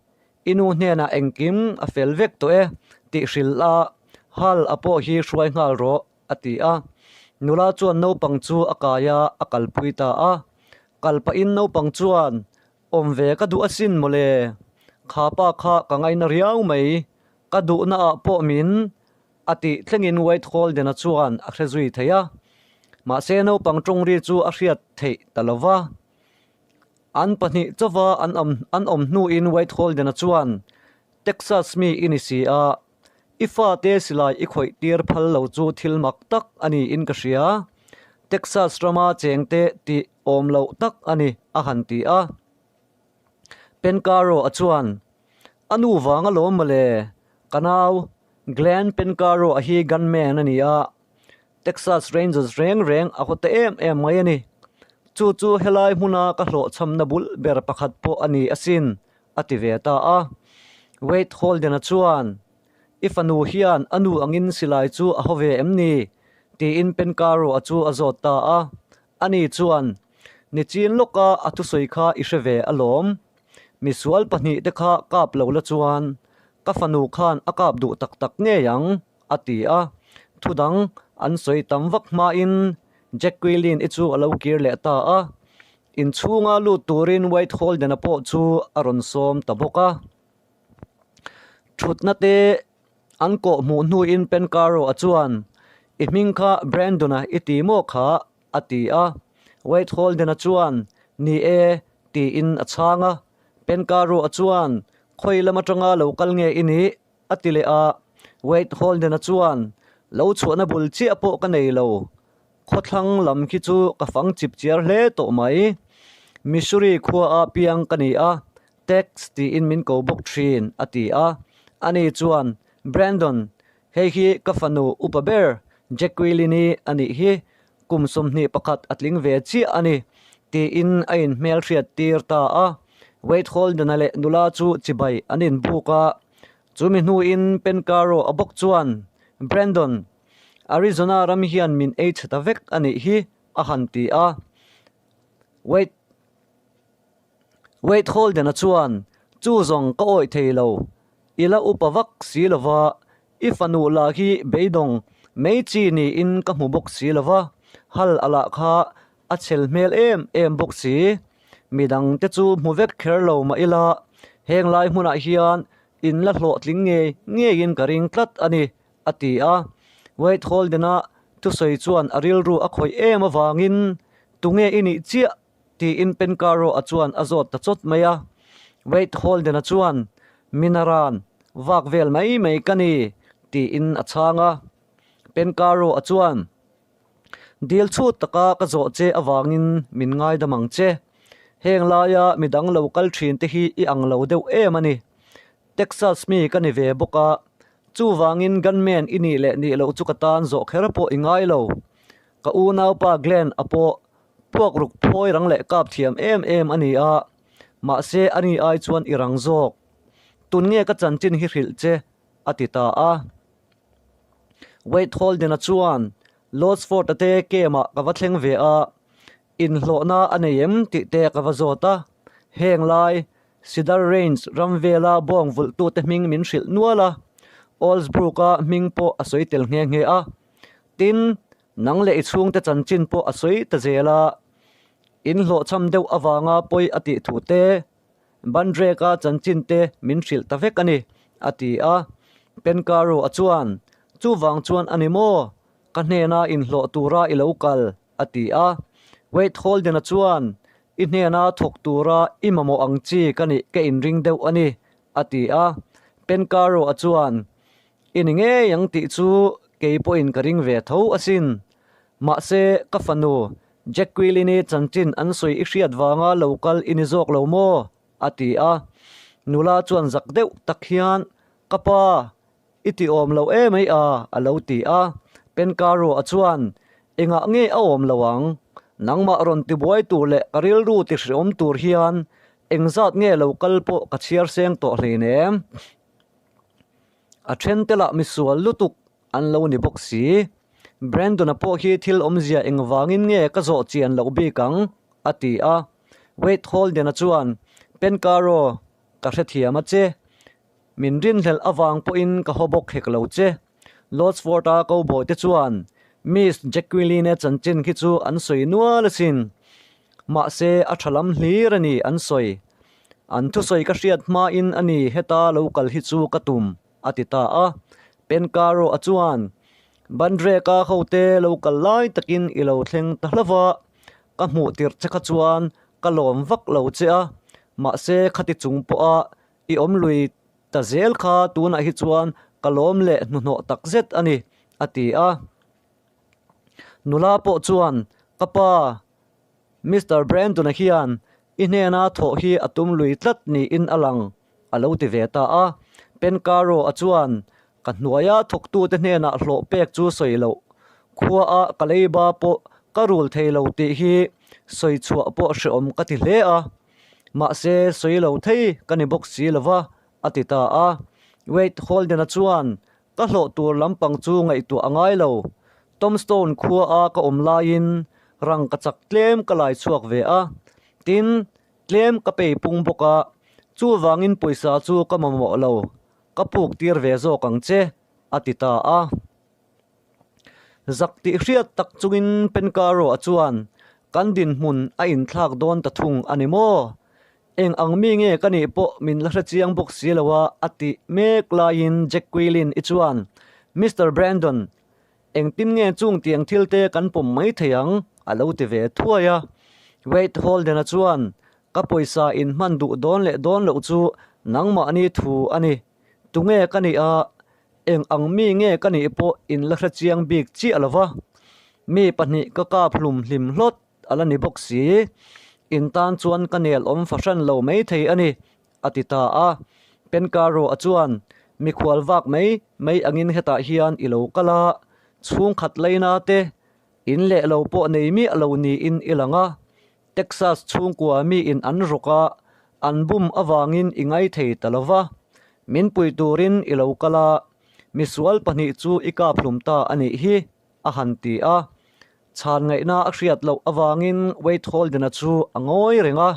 i nu hnenah engkim a fel vek tawh e, tih hrilh a, Hal-a pawh hi hruai nghal rawh, a ti a. Nula chuan naupang chu a kai a, a kalpui ta a. Kal pahin naupang chuan, Awm ve ka duh asin mawle, kha pa kha ka ngaina riau mai, ka duhna ah pawh min a tih thlengin Wade Holden-a chuan a hre zui thei a. Mahse naupang tawng ri chu a hriat theih ta lo va. An pahnih chauva an awm an awm hnuin Wade Holden-a chuan, Texas mi i ni si a, i fate silai i khawih tir phal lo chu thil mak tak a niin ka hria. Texas rama chengte tih awm loh tak a ni, a han ti a. Pencaro a chuan, A nu vang alawm mawle, ka nau Glenn Pencaro a hi gunman a ni a, Texas Rangers reng reng a haw ta em em mai a ni. Chu chu helai hmuna ka hlawhchhamna bul ber pakhat pawh a ni asin, a ti ve ta a. Wade Holden-a chuan, I fanu hian a nu angin silai chu a haw ve em ni? tiin Pencaro-a chu a zawt ta a. Ani chuan, Nichin lawka a thusawi kha i hre ve alawm. Misual pahnihte kha kap lo la chuan ka fanu khan a kap duh tak tak ngei ang, a ti a. Thu dang an sawi tam vak hmain Jacqueline-i chu a lo kir leh ta a. Inchhunga lut turin White Holden-a pawh chu a rawn sawm ta bawk a. Thutna te an kawh hmuh hnuin Pencaro-a chuan, I hming kha Brandon-a i ti maw kha? a ti a. Wade Holden-a chuan, Ni e, tiin a chhang a. Pencaro-a chuan, Khawi lam atanga lo kal nge i nih? a ti leh a. Wade Holden-a chuan, Lo chhuahna bul chiah pawh ka nei lo. Khawthlang lam khi chu ka fang chip chiar hle tawh mai. Missouri khuaa piang ka ni a, Tex tiin min ko bawk thin, a ti a. Ani chuan, Brandon, hei hi ka fanu upa ber Jacqueline-i a nih hi, kum 21 a tling ve chiah a ni, tiin a inhmelhriat tir ta a. Wade Holden-a leh nula chu chibai an inbuk a. Chumi hnuin Pencaro a bawk chuan, Brandon, Arizona ram hian min ei chhe ta vek a nih hi, a han ti a. Wade. Wade Holden-a chuan, Chu zawng ka awih thei lo. I la upa vak si lo va, i fanu lah hi beidawng mai chi niin ka hmu bawk si lo va, hal a lah kha a chhel hmel em em bawk si. Midang te chu hmu vek kher lo mah ila, heng lai hmunah hian in la hlawhtling ngei ngeiin ka ring tlat a ni, a ti a. Wade Holden-a thusawi chuan a rilru a khawih em avangin, Tunge i nih chiah? Tiin Pencaro-a chuan a zawt ta chawt mai a. Wade Holden-a chuan, Minaran, vak vel mai mai ka ni, tiin a chhang a. Pencaro-a chuan, Dil chhut taka ka zawh che avangin min ngaidam ang che. Heng laia midang lo kal thin te hi i ang lo deuh em a ni. Texas mi ka ni ve bawk a, chuvangin gunman i nih leh nih loh chu ka tan zawh kher pawh i ngai lo. Ka unaupa Glenn-a pawh Puak ruk phawi rang leh kap thiam em em a ni a, mahse a ni ai chuan i rang zawk. Tun nge ka chanchin hi hrilh che? a ti ta a. Wade Holden-a chuan Lordsford-a te camp-ah ka va thleng ve a, inhlawhna a nei em tih te ka va zawt a. Heng lai Cedar Range ram vela bawng vulhtute hming min hrilh nual a, Oldsbrook-a hming pawh a sawi tel nghe nghe a. Tin, Nang leh i chhungte chanchin pawh a sawi ta zel a, in hlawhchham deuh avanga pawi a tih thu te, Bandrek-a chanchin te min hrilh ta vek a ni, a ti a. Penkaro-a chuan, Chuvang chuan a ni maw? Ka hnena inhlawh tura i lo kal, a ti a. Wade Holden-a chuan, I hnena thawk tura i mamawh ang chi ka nih ka inring deuh a ni, a ti a. Penkaro-a chuan, I ni ngei ang tih chu kei pawhin ka ring ve tho asin. Mahse, ka fanu, Jacqueline-i chanchin an sawi i hriat vanga lo kal i ni zawk lo maw? a ti a. Nula chuan zak deuh tak hian, Ka pa, i ti awm lo emai a, a lo ti a. Penkaro-a chuan, Engah nge a awm lo ang? Nangmah rawn tibuai tur leh ka rilru ti hreawm tur hian engzat nge lo kal pawh ka chhiar seng tawh hleinem. A then te lah misual lutuk an lo ni bawk si. Brandon-a pawh hi thil awmzia engvangin nge ka zawh chian loh bik ang? a ti a. Wade Holden-a chuan, Pencaro, ka hrethiam a che. Min rinhlelh avang pawhin ka haw bawk hek lo che. Lordsford-a cowboy te chuan Miss Jacqueline-e chanchin khi chu an sawi nual asin. Mahse, a tha lam hlir a ni an sawi. An thusawi ka hriat hmain a ni heta lo kal hi chu ka tum, a ti ta a. Pencaro-a chuan, Bandrek-a hote lo kal lai takin i lo thleng ta hlauh va, ka hmuh tirh che kha chuan ka lawm vak lo che a, mahse khati chung pawha i awm lui ta zel kha tunah hi chuan ka lawm leh hnuhnawh tak zet a ni, a ti a. Nula pawh chuan, Ka pa, Mister Brandon-a hian i hnena thawh hi a tum lui tlat niin a lang, a lo ti ve ta a. Pencaro-a chuan, Ka hnuaia thawktute hnenah hlawh pek chu sawi loh, khuaah ka leiba pawh ka rul thei lo tih hi sawi chhuah pawh hreawm ka ti hle a. Mahse, sawi lo thei ka ni bawk si lo va, a ti ta a. Wade Holden-a chuan, Ka hlawh tur lampang chu ngaihtuah a ngai lo. Tombstone khua a ka awm laiin rang ka chak tlem ka lai chhuak ve a, tin, tlem ka pei pung bawk a, chuvangin pawisa chu ka mamawh lo, ka puk tir ve zawk ang che, a ti ta a. Zak tih hriat tak chungin Penkaro-a chuan, Kan dinhmun a inthlak dawn ta thung a ni maw? Eng ang mi nge ka nih pawh min la hre chiang bawk si lo a, a tih mek laiin Jacqueline i chuan, Mister Brandon, engtin nge chung tiang thil te kan pawm mai thei ang? a lo ti ve thuai a. Wade Holden-a chuan, Ka pawisa in hman duh dawn leh dawn loh chu nangmahni thu a ni. Tunge ka nih a, eng ang mi nge ka nih pawh in la hre chiang bik chiah lo va. Mi pahnih ka kap hlum hlim hlawt. A la ni bawk si, in tan chuan ka nel awm fahran lo mai thei a ni, a ti ta a. Penkaro-a chuan, Mikhual vak mai mai angin hetah hian i lo kal a, chhungkhat laina te in leh lo pawh nei miah lo niin i lang a, Texas chhungkua miin an rawk a, an bum avangin i ngai thei ta lo va, min pui turin i lo kal a, misual pahnih chu i kap hlum ta a nih hi, a han ti a. Chhan ngaihna a hriat loh avangin Wade Holden-a chu a ngawi reng a.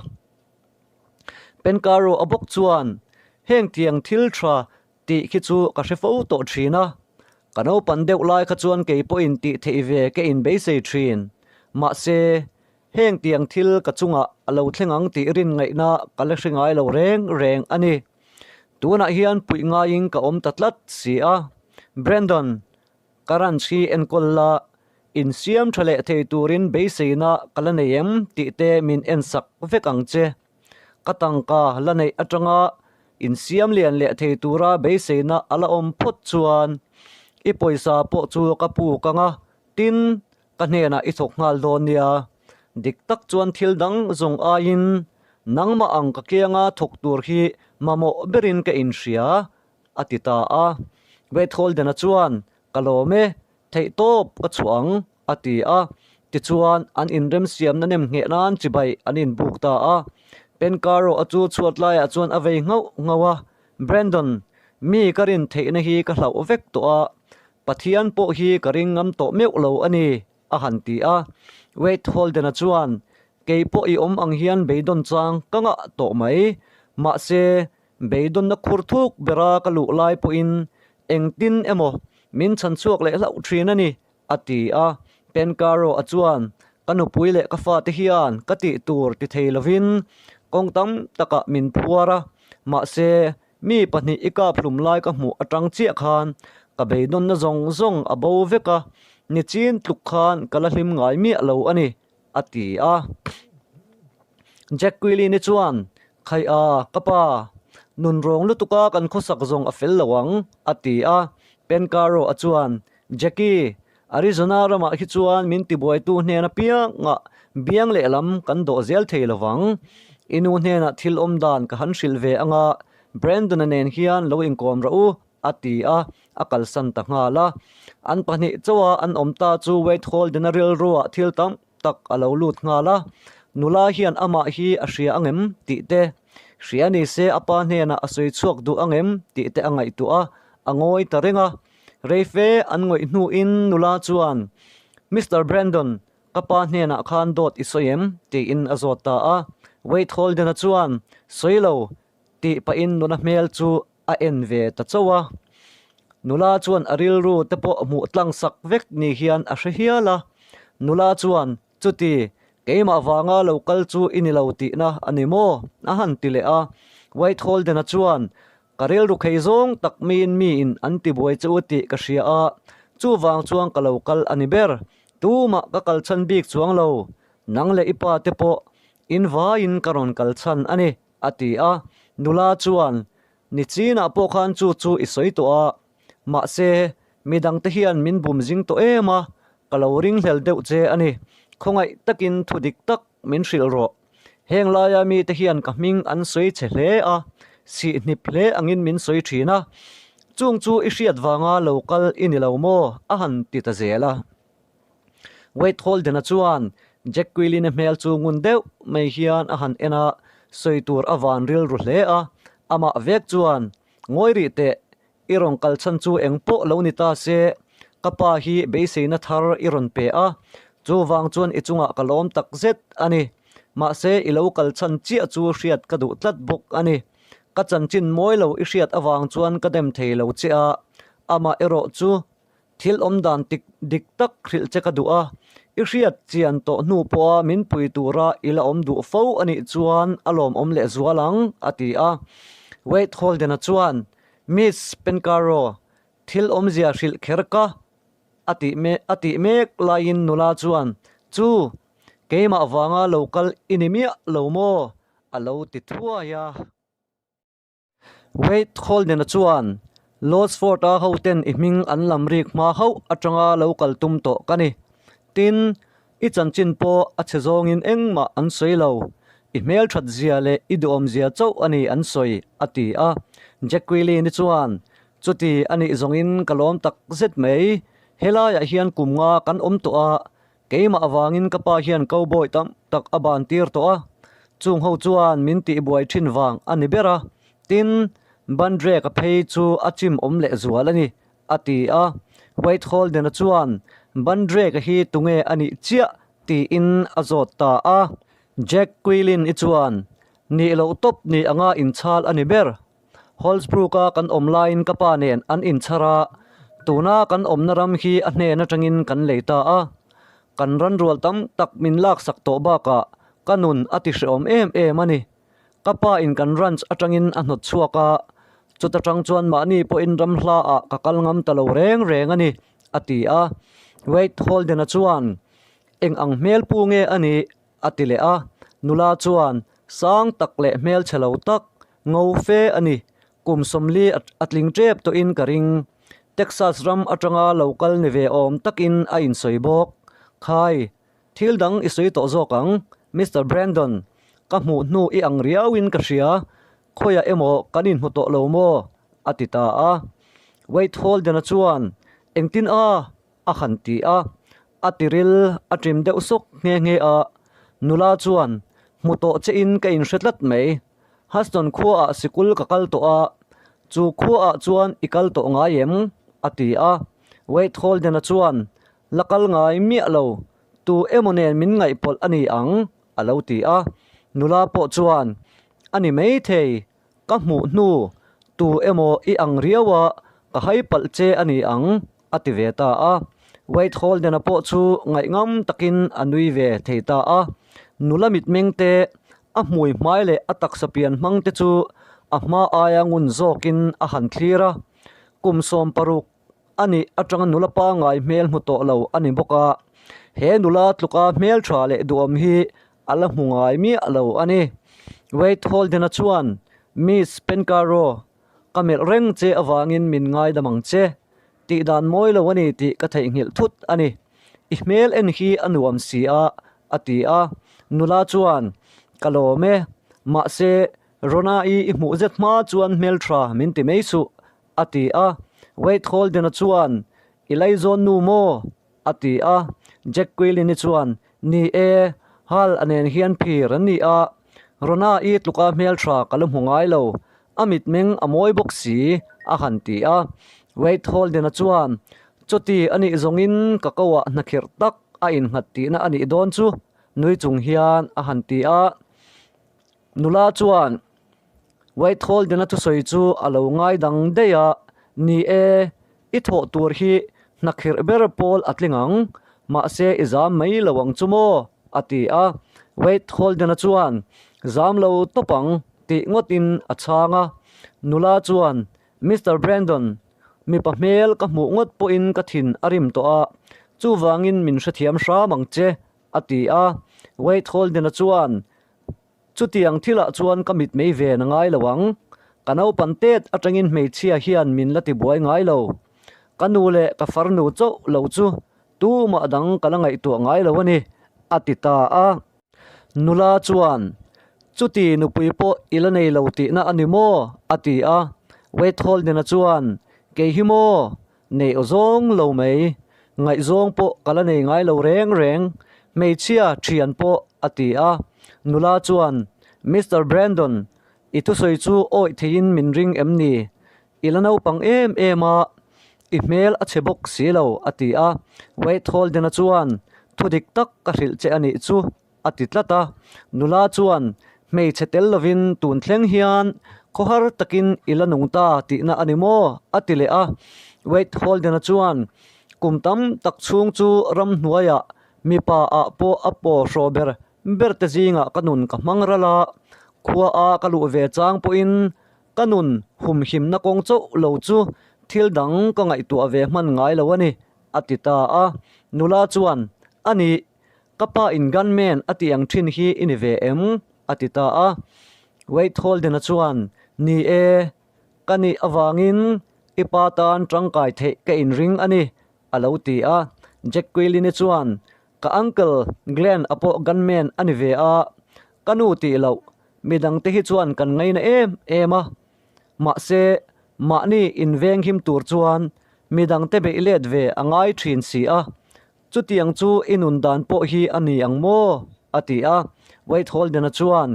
Penkaro a bawk chuan, Heng tiang thil tha tih khi chu ka hre fo tawh thin a. Ka naupan deuh lai kha chuan kei pawhin tih theih ve ka inbeisei thin. Mahse, heng tiang thil ka chungah a lo thleng ang tih rin ngaihna ka la hre ngai lo reng reng a ni. Tunah hian puih ngaiin ka awm ta tlat si a. Brandon, Ka ranch hi enkawl la, insiam tha leh thei turin beiseina ka la nei em tih te min ensak vek ang che. Ka tangka la neih atanga insiam lian leh thei tura beiseina a la awm phawt chuan i pawisa pawh chu ka puk ang a, tin, ka hnenah i thawk nghal dawn nia. Dik tak chuan thil dang zawng aiin nangmah ang ka kianga thawk tur hi mamawh berin ka inhria a ti ta a. Wade Holden-a chuan, Ka lawm e, theihtawp ka chhuah ang, a ti a. Tichuan, an inremsiamna nem ngheh nan chibai an inbuk ta a. Pencaro-a chu chhuat laiah chuan a vei nghauh nghauh a, Brandon, mi ka rin theihna hi ka hlauh vek tawh a, Pathian pawh hi ka ring ngam tawh meuh lo a ni, a han ti a. Wade Holden-a chuan, Kei pawh i awm ang hian beidawn chang ka ngah tawh mai. Mahse, Beidawnna khur thuk bera ka luh lai pawhin engtin emaw min chhan chhuak leh hlauh thin a ni, a ti a. Penkaro-a chuan, Ka nupui leh ka fate hian ka tih tur ti thei lovin kawng tam takah min phuar a, mahse, mi pahnih i kap hlum lai ka hmuh atang chiah khan ka beidawnna zawng zawng a bo vek a, nichin tluk khan ka la hlim ngai miah lo a ni, a ti a. Jacqueline-i chuan, Khai a, ka pa, nun rawng lutuka kan khawsak zawng a fel lo ang, a ti a. Pencaro-a chuan, Jackie, Arizona ramah hi chuan min tibuaitu hnen apiangah biang lehlam kan dawh zel thei lo vang. I nu hnenah thil awm dan ka han hrilh ve anga, Brandon-a nen hian lo inkawm rawh u, a ti a, a kalsan ta nghal a. An pahnih chauha an awm ta chu Wade Holden-a rilruah thil tam tak a lo lut nghal a, nula hian amah hi a hria ang em tih te, hria ni se a pa hnenah a sawi chhuak duh ang em tih te a ngaihtuah a, a ngawi ta reng a. Reife an ngawih hnuin nula chuan, Mister Brandon, ka pa hnenah khan dawt i sawi em? tiin a zawt ta a. Wade Holden-a chuan, Sawi lo, tih pahin nula hmel chu a en ve ta chauh a. Nula chuan a rilru te pawh hmuh tlang sak vek ni hian a hre hial a. Nula chuan, Chuti, keimah vanga lo kal chu i ni lo tihna a ni maw? a han ti leh a. White Holden-a chuan, Ka rilru khei zawng tak miin miin an tibuai che u tih ka hria a, Chuvang chuan ka lo kal a ni ber. Tumah ka kal chhan bik chuang lo. Nang leh i pa te pawh in vaiin ka rawn kal chhan a ni, a ti a. Nula chuan, Nichinah pawh khan chu chu i sawi tawh a. Mahse, midangte hian min bum zing tawh em a, ka lo ringhlel deuh che a ni. Khawngaih takin thu dik tak min hrilh rawh. Heng laia mite hian ka hming an sawi chhe hle a, sihhnip hle angin min sawi thin a. Chung chu i hriat vanga lo kal i ni lo maw? a han ti ta zel a. Wade Holden-a chuan Jack Quilin-a hmel chu ngun deuh mai hian a han en a, sawi tur a van rilru hle a. Amah vek chuan, Ngawi rih teh, I rawn kal chhan chu eng pawh lo ni ta se, ka pa hi beiseina thar i rawn pe a, chuvang chuan i chungah ka lawm tak zet a ni. Mahse, i lo kal chhan chiah chu hriat ka duh tlat bawk a ni. Ka chanchin mawi lo i hriat avang chuan ka dem thei lo che a, amah erawh chu Thil awm dan tik dik tak hrilh che ka duh a, i hriat chian tawh hnu pawha min pui tura i la awm duh fo a nih chuan a lawmawm leh zual ang, a ti a. Wade Holden-a chuan, Miss Pencaro, thil awmzia hrilh kher ka a tih a tih mek laiin nula chuan, Chu, keimah vanga lo kal i ni miah lo maw? a lo ti thuai a. Wade Holden-a chuan, Lordsford-a hoten i hming an lam rik hma hauh atanga lo kal tum tawh ka ni. Tin, i chanchin pawh a chhe zawngin engmah an sawi lo. I hmelthat zia leh i duhawm zia chauh a ni an sawi, a ti a. Jacqueline-i chuan, Chuti a nih zawngin ka lawm tak zet mai. Helaiah hian kum nga kan awm tawh a, Keimah avangin ka pa hian cowboy tam tak a ban tir tawh a, chung ho chuan min tihbuai thin vang a ni ber a, tin, Bandrek-a phei chu a chim awm leh zual a ni, a ti a. Wade Holden-a chuan, Bandrek-a hi tunge a nih chiah? tiin a zawt ta a. Jack Quilin-i chuan, Nih loh tawp ni anga inchhal a ni ber. Holsbrook-a kan awm laiin ka pa nen an inchhar a, tuna kan awmna ram hi a hnen atangin kan lei ta a. Kan ranrual tam tak min laksak tawh bakah ka nun a ti hrehawm em em a ni. Ka pa in kan ranch atangin a hnawt chhuak a, chuta tang chuan mahni pawhin ram hlaah ka kal ngam ta lo reng reng a ni, a ti a. Wade Holden-a chuan, Eng ang hmel pu nge a nih? A ti leh a, nula chuan sang tak leh hmelchhe lo tak, ngo fe a ni, kum 40 a tling tep tawhin ka ring. Texas ram atanga lo kal ni ve awm takin a insawi bawk. Khai, thil dang i sawi tawh zawk ang, Mister Brandon, ka hmuh hnu i ang riauin ka hria, khawiah emaw kan inhmu tawh lo maw? a ti ta a. Wade Holden-a chuan, Engtin a? a han ti a, a tiril a ṭim deuh sawk nghe nghe a, nula chuan hmu tawh che in ka inhre tlat mai, Huston khuaah sikul ka kal tawh a, chu khuaah chuan i kal tawh ngai em? a ti a, Wade Holden-a chuan la kal ngai miah lo, tu emaw nen min ngaihpawlh a ni ang a lo ti a, nula pawh chuan a ni maithei Ka hmuh hnu, tu emaw i ang riau a, ka hai palh che a ni ang, a ti ve ta a. Wade Holden-a pawh chu ngaihngam takin a nui ve thei ta a. Nula mitmeng te, a hmui hmai leh a taksa pian hmang te chu a hma aia ngun zawkin a han thlir a. Kum 60 a nih atanga nula pangngai hmel hmu tawh lo a ni bawk a. He nula tluka hmel tha leh duhawm hi A la hmu ngai miah lo a ni. Wade Holden-a chuan, Miss Pencaro, ka melh reng che avangin min ngaidam ang che. Tih dan mawi lo a ni tih ka theihnghilh thut a ni. I hmel en hi a nuam si a, a ti a. Nula chuan, Ka lawm e. Mahse, Rona-i i hmuh zet hma chuan hmeltha min ti mai suh, a ti a. Wade Holden-a chuan, I laizawn nu maw? A ti a, Jack Quilin-i chuan, Ni e, Hal a nen hian phir an ni a, Rona-i tluka hmeltha ka la hmu ngai lo, a mitmeng a mawi bawk si, a han ti a. Wade Holden-a chuan, Chuti a nih zawngin ka koah hnakhirh tak a innghat tihna a nih dawn chu, nui chung hian a han ti a. Nula chuan, Wade Holden-a thusawi chu a lo ngai dang daih a, Ni e, I thawh tur hi hnakhirh ber pawl a tling ang, mahse i zam mai lo ang chu maw? a ti a. Wade Holden-a chuan, Zam lo tawp ang, tih ngawtin a chhang a. Nula chuan, Mister Brandon, Mipa hmel ka hmuh ngawt pawhin ka thin a rim tawh a, chuvangin min hrethiam hram ang che, a ti a. Wade Holden-a chuan, Chutiang thilah chuan ka mitmei ven a ngai lo ang. Ka naupan tet atangin hmeichhia hian min la tibuai ngai lo. Ka nu leh ka farnu chauh lo chu tumah dang ka la ngaihtuah ngai lo a ni, a ti ta a. Nula chuan, Chuti nupui pawh i la nei lo tihna a ni maw? a ti a. Wade Holden-a chuan, Kei hi maw? Nei aw zawng lo mai. Ngaihzawng pawh ka la nei ngai lo reng reng. Hmeichhia thian pawh, a ti a. Nula chuan, Mister Brandon, i thusawi chu awih theiin min ring em ni? I la naupang em em a, i hmel a chhe bawk si lo, a ti a. Wade Holden-a chuan, Thu dik tak ka hrilh che a nih chu, a ti tlat a. Nula chuan, Hmeichhe tel lovin tun thleng hian khawhar takin i la nung ta tihna a ni maw? a ti leh a. Wade Holden-a chuan, Kum tam tak chhung chu ramhnuaiah mipa ah pawh a paw hraw ber ber te zingah ka nun ka hmang ral a, khua a ka luh ve chang pawhin Ka nun humhimna kawng chauh lo chu thil dang ka ngaihtuah ve hman ngai lo a ni, a ti ta a. Nula chuan, A nih, ka pa in gunman a tih ang thin hi i ni ve em? a ti ta a. Wade Holden-a chuan, Ni e, ka nih avangin i pa tan tangkai theih ka inring a ni, a lo ti a. Jack Quilin-i chuan, Ka uncle Glenn a pawh gunman a ni ve a, ka nu tih loh Midangte hi chuan kan ngaina em em a, mahse mahni invenghim tur chuan midangte beih let ve a ngai thin si a, chutiang chu i nun dan pawh hi a ni ang maw? a ti a. Wade Holden-a chuan,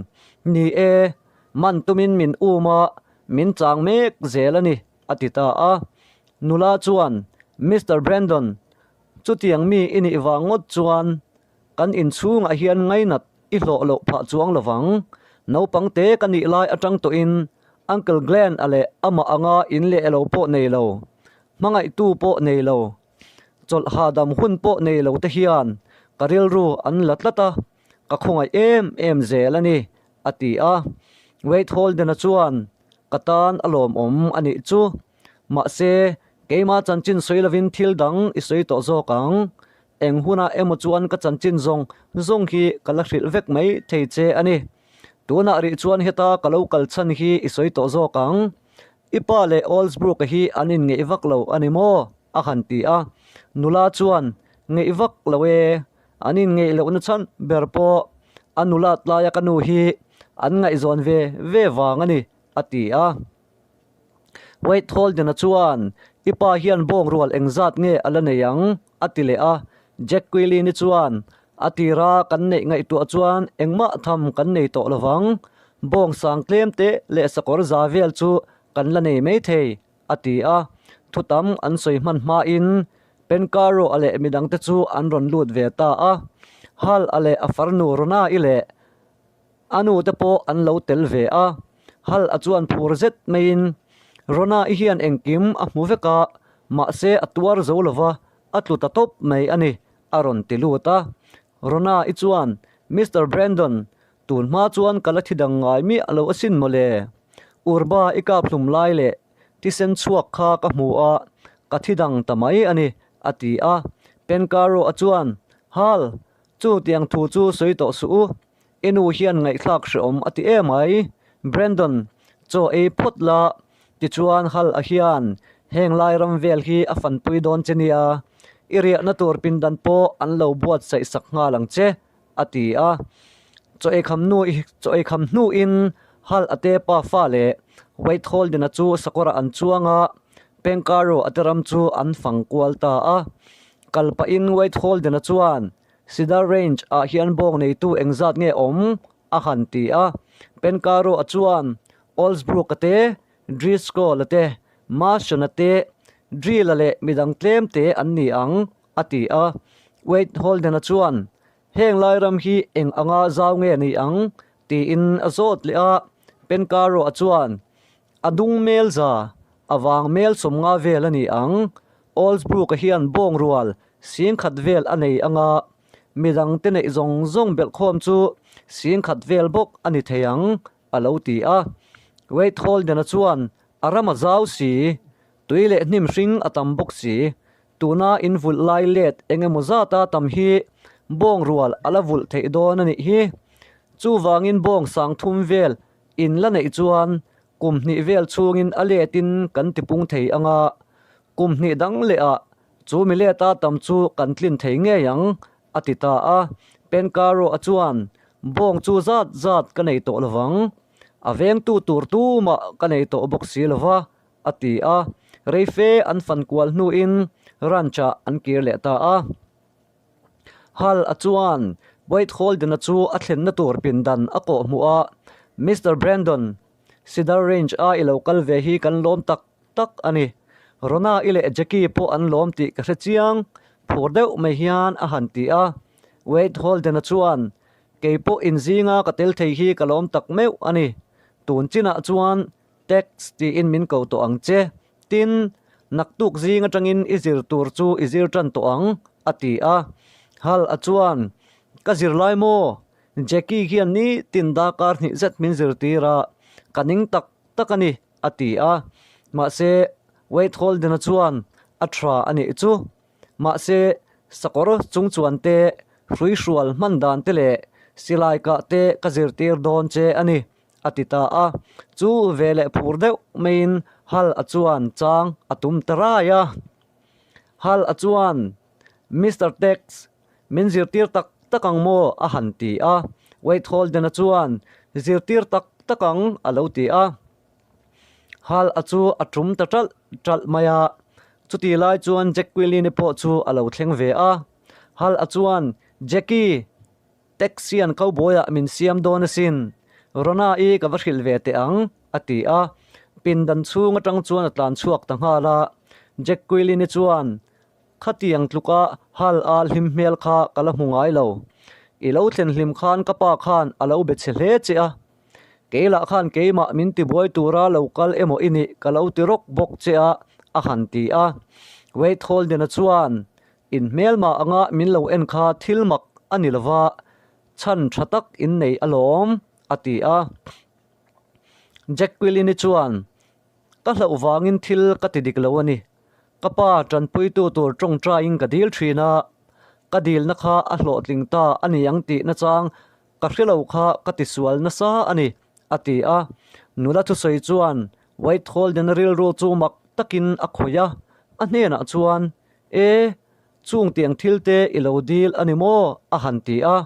Ni e, man tumin min um a, min chang mek zel a ni, a ti ta a. Nula chuan, Mister Brandon, chutiang mi i nih vang ngawt chuan Kan inchhungah hian ngainat i hlawh loh phah chuang lo vang. Naupang te ka nih lai atang tawhin Uncle Glenn a leh amah anga in leh lo pawh nei lo, hmangaihtu pawh nei lo, chawlh hahdam hun pawh nei lo te hian ka rilru an la tlat a, ka khawngaih em em zel a ni, a ti a. Wade Holden-a chuan, Ka tan a lawmawm a nih chu. Mahse, keima chanchin sawi lovin thil dang i sawi tawh zawk ang. Eng hunah emaw chuan ka chanchin zawng zawng hi ka la hrilh vek mai thei che a ni. Tunah rih chuan heta ka lo kal chhan hi i sawi tawh zawk ang. I pa leh Oldsbrook-a hi an inngeih vak lo a ni maw? a han ti a. Nula chuan, Ngeih vak lo e, an inngeih lohna chhan ber pawh a nulat laia ka nu hi an ngaihzawn ve ve vang a ni, a ti a. Wade Holden-a chuan, I pa hian bawng rual engzat nge a la nei ang? a ti leh a. Jack Quilin-i chuan, A tira kan neih ngaihtuah chuan engmah tham kan nei tawh lo vang. Bawng sang tlem te leh sakawr za vel chu kan la nei mai thei, a ti a. Thu tam an sawi hman hmain Pencaro-a leh midangte chu an rawn lut ve ta a. Hal-a leh a farnu Rona-i leh A nu te pawh an lo tel ve a, Hal a chuan phur zet maiin Rona-i hian engkim a hmu vek a, mahse a tuar zo lo va, a tlu ta tawp mai a ni, a rawn ti lut a. Rona-i chuan, Mister Brandon, tun hma chuan ka la thi dang ngai miah lo asin mawle. Urba i kap hlum lai leh thisen chhuak kha ka hmu a, ka thi dang ta mai a ni, a ti a. Pencaro-a chuan, Hal, chutiang thu chu sawi tawh suh u, I nu hian ngaihthlak hrehawm a ti em ai. Brandon, chaw ei phawt la, tichuan hal a hian heng lai ram vel hi a fanpui dawn che nia, i riahna tur pindan pawh an lo buatsaih sak nghal ang che, a ti a. Chaw ei kham hnu chaw ei kham hnuin hal a te pa fa leh Wade Holden-a chu sakawrah an chuang a, Pengkaro a te ram chu an fang kual ta a. Kal pahin Wade Holden-a chuan Cedar Range ah hian bawng neitu engzat nge awm? a han ti a. Pencaro a chuan Oldsbrook a te, Driscoll a te, Mason a te, Drill a leh midang tlem te an ni ang, a ti a. Wade Holden a chuan, Heng lai ram hi eng anga zau nge ni ang? tiin a zawt leh a. Pencaro a chuan, A dung mel za, a vang mel sawmnga vel a ni ang. Oldsbrook a hian bawng rual Singkhat vel a nei anga midangte neih zawng zawng belhkhawm chu singkhat vel bawk a ni thei ang, a lo ti a. Wade Holden-a chuan a ram a zau si. Tui leh hnim hring a tam bawk si. Tuna in vulh lai let eng emaw zata tam hi bawng rual a la vulh theih dawn a nih hi. Chuvangin bawng sang thum vel in la neih chuan kum hnih vel chhungin a letin kan tipung thei ang a, kum hnih dang lehah chu mi leta tam chu kan tlin thei ngei ang, a ti ta a. Penkaroa chuan, Bawng chu zat zat ka nei tawh lovang, a vengtu tur tumah ka nei tawh bawk si lova, a ti a. Reife an fan kual hnuin ranch-ah an kir leh ta a. Hal a chuan White Holden-a chu a thlenna tur pindan a kawh hmuh a, Mister Brandon, Cedar Range-a i lo kal ve hi kan lawm tak tak a ni. Rona-i leh Jackie pawh an lawm tih ka hre chiang, phur deuh mai hian a han ti a. Wade Holden-a chuan, Kei pawh inzinga ka tel thei hi ka lawm tak meuh a ni. Tun chinah chuan Tex tiin min ko tawh ang che. Tin, naktuk zing atangin i zir tur chu i zir tan tawh ang, a ti a. Hal a chuan, Ka zir lai maw? Jackie hian nitin darkar hnih zet min zirtir a, ka ning tak tak a ni, a ti a. Mahse, Wade Holden-a chuan, A tha a nih chu. Mahse, sakawr chungchuan te, hruihrual hman dan te leh silai kah te ka zirtir dawn che a ni, a ti ta a. Chu veleh phur deuh maiin Hal a chuan chang a tum ta rai a. Hal a chuan, Mister Tex, min zirtir tak tak ang maw? a han ti a. Wade Holden-a chuan, Zirtir tak tak ang, a lo ti a. Hal a chu a tum ta ṭalh ṭalh mai a. Chuti lai chuan Jack Quilin-i pawh chu a lo thleng ve a. Hal a chuan, Jackie! Taxi an cowboy ah min siam dawn asin, Rona-i ka va hrilh ve teh ang, a ti a. Pindan chhung atang chuan a tlan chhuak ta nghal a. Jack Quilin-i chuan, Khatiang tluka hal a hlim hmel kha ka la hmu ngai lo. I lo thlen hlim khan ka pa khan a lo be chhe hle che a. Kei lah khan keimah min tibuai tura lo kal emaw i nih ka lo ti rawk bawk che a, a han ti a. Wade Holden-a chuan, In hmelma anga min lo en kha thil mak a ni lova, chhan tha tak in nei alawm, a ti a. Jacqueline-i chuan, Ka hlauh vangin thil ka ti dik lo a ni. Ka pa tanpuitu tur tawngtaiin ka dil thin a, ka dilna kha a hlawhtling ta a ni ang tih nachang ka hre lo kha ka tisual nasa a ni, a ti a. Nula thusawi chuan White Holden-a rilru chu mak takin a khawih a, a hnenah chuan, E, chung tiang thil te i lo dil a ni maw? a han ti a.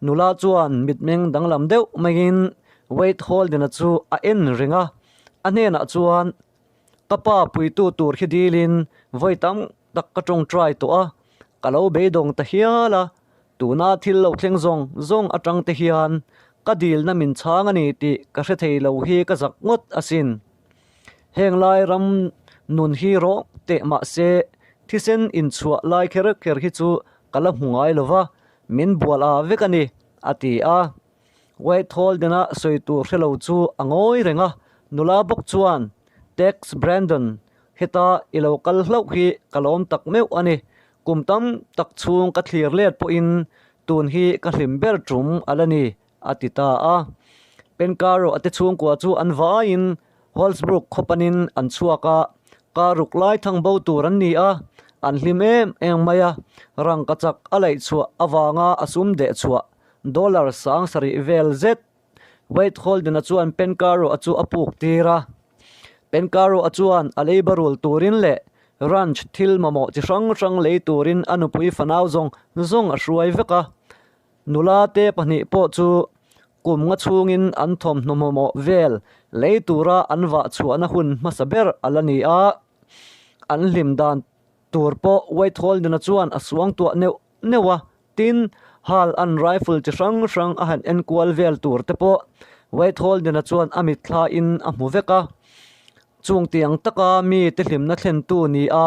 Nula chuan mitmeng danglam deuh maiin Wade Holden-a chu a en reng a. A hnenah chuan, Ka pa puitu tur hi dilin vawi tam tak ka tawngtai tawh a, ka lo beidawng ta hial a. Tuna thil lo thleng zawng zawng atang te hian ka dilna min chhang a ni tih ka hre thei lo hi ka zak ngawt asin. Heng lai ram nun hi rawh teh mahse thisen inchhuah lai kher kher hi chu ka la hmu ngai lo va, min bual a vek a ni, a ti a. White Holden-a sawi tur hre lo chu a ngawi reng a, nula bawk chuan, Tex Brandon, heta i lo kal hlauh hi ka lawm tak meuh a ni. Kum tam tak chhung ka thlir let pawhin tun hi ka hlim ber tum a la ni, a ti ta a. Penkaro a te chhungkua chu an vaiin Holsbrook khaw panin an chhuak a, car ruk lai thang bo tur an ni a, an hlim em em mai a, rangkachak a laih chhuah avanga a sum deh chhuah dollar sang sarih vel zet Wade Holden-a chuan Penkaro a chu a puk tir a. Penkaro a chuan a leiba rul turin leh ranch thil mamawh chi hrang hrang lei turin a nupui fanau zawng zawng a hruai vek a. Nula te pahnih pawh chu kum nga chhungin an thawmhnaw mamawh vel lei tura an vah chhuahna hun hmasa ber a la ni a, an hlim dan tur pawh White Holden-a chuan a suangtuah neuh neuh a, tin, hal an rifle chi hrang hrang a han enkual vel tur te pawh White Holden-a chuan a mitthlain a hmu vek a. Chung tiang taka mite hlimna thlentu ni a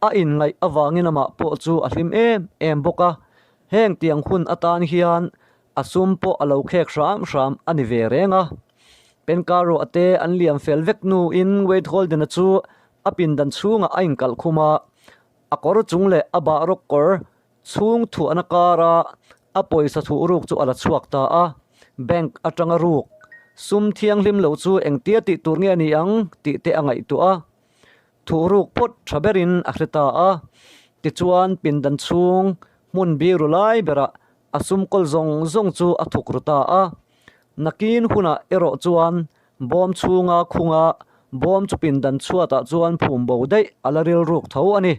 A inngaih avangin amah pawh chu a hlim em em bawk a, heng tiang hun atan hian a sum pawh a lo khek hram hram a ni ve reng a. Penkaruah te an liam fel vek hnuin Wade Holden-a chu a pindan chhungah a inkalh khum a, a kawr chung leh a bahrawk kawr chhung thuahna kara a pawisa thuh ruk chu a la chhuak ta a, bank atanga ruk sum thianghlim lo chu engtia tih tur nge a ni ang tih te a ngaihtuah a. Thuhruk phawt tha berin a hre ta a. Tichuan pindan chhung hmun biru lai berah a sum kawl zawng zawng chu a thuk ru ta a. Nakin hunah erawh chuan bawm chhunga khunga bawm chu pindan chhuatah chuan phum bo daih a la rilruk tho a ni.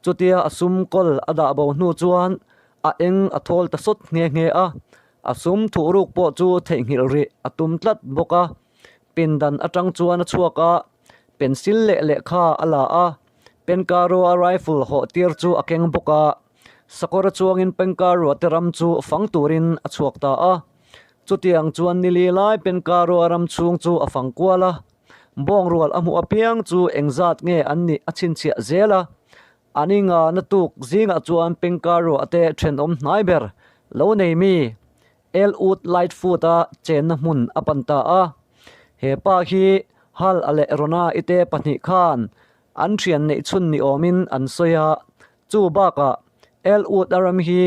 Chutia a sum kawl a dah bo hnu chuan a eng a thawl ta sawt nghe nghe a, a sum thuhruk pawh chu theihnghilh rih a tum tlat bawk a. Pindan atang chuan a chhuak a, pencil leh lehkha a la a, Penkaroa rifle hawh tir chu a keng bawk a, sakawr a chuangin Penkaroa te ram chu fang turin a chhuak ta a. Chutiang chuan nili lai Penkaroa ram chhung chu a fang kual a, bawngrual a hmuh apiang chu engzat nge an nih a chhinchhiah zel a, an inga na tuk zingah chuan Penkaroa te thenawm hnai ber lo nei mi Elwood Lightfoot-a chenna hmun a pan ta a. He pa hi Hal a leh Rona i te pahnih khan an thian neih chhun ni awmin an sawi a. Chu bakah Elwood-a ram hi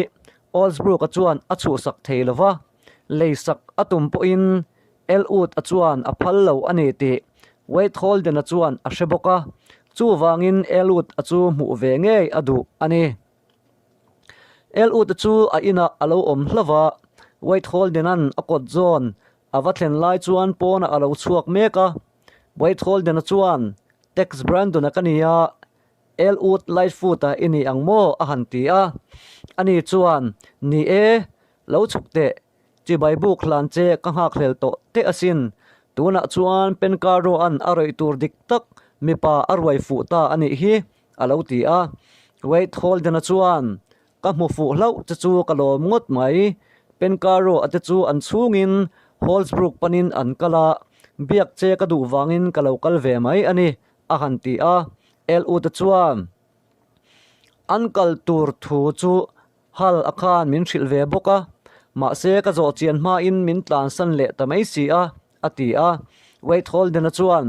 Olsbrook-a chuan a chhuhsak thei lo va, leisak a tum pawhin Elwood-a chuan a phal lo a ni tih Wade Holden-a chuan a hre bawk a. Chuvangin Elwood-a chu hmuh ve ngei a duh a ni. Elwood-a chu a inah a lo awm hlauh va, Wade Holden-a'n a kawt zawn a va thlen lai chuan pawnah a lo chhuak mek a. Wade Holden-a chuan, Tex Brandon-a ka ni a, Elwood Lightfoot-a i ni ang maw? a han ti a. Ani chuan, Ni e, lo chhuk teh, chibai buk hlan che ka nghakhlel tawh teh asin. Tunah chuan Pencarrow-a'n a rawih tur dik tak mipa a ruai fuh ta a nih hi. A lo ti a. Wade Holden-a chuan, Ka hmu fuh hlauh che chu ka lawm ngawt mai. Pencarrow-a te chu an chhungin Holsbrook panin an kal a, biak che ka duh vangin ka lo kal ve mai a ni, a han ti a. Elwood-a chuan, An kal tur thu chu Hal a khan min hrilh ve bawk a, mahse ka zawh chian hmain min tlansan leh ta mai si a, a ti a. Wade Holden-a chuan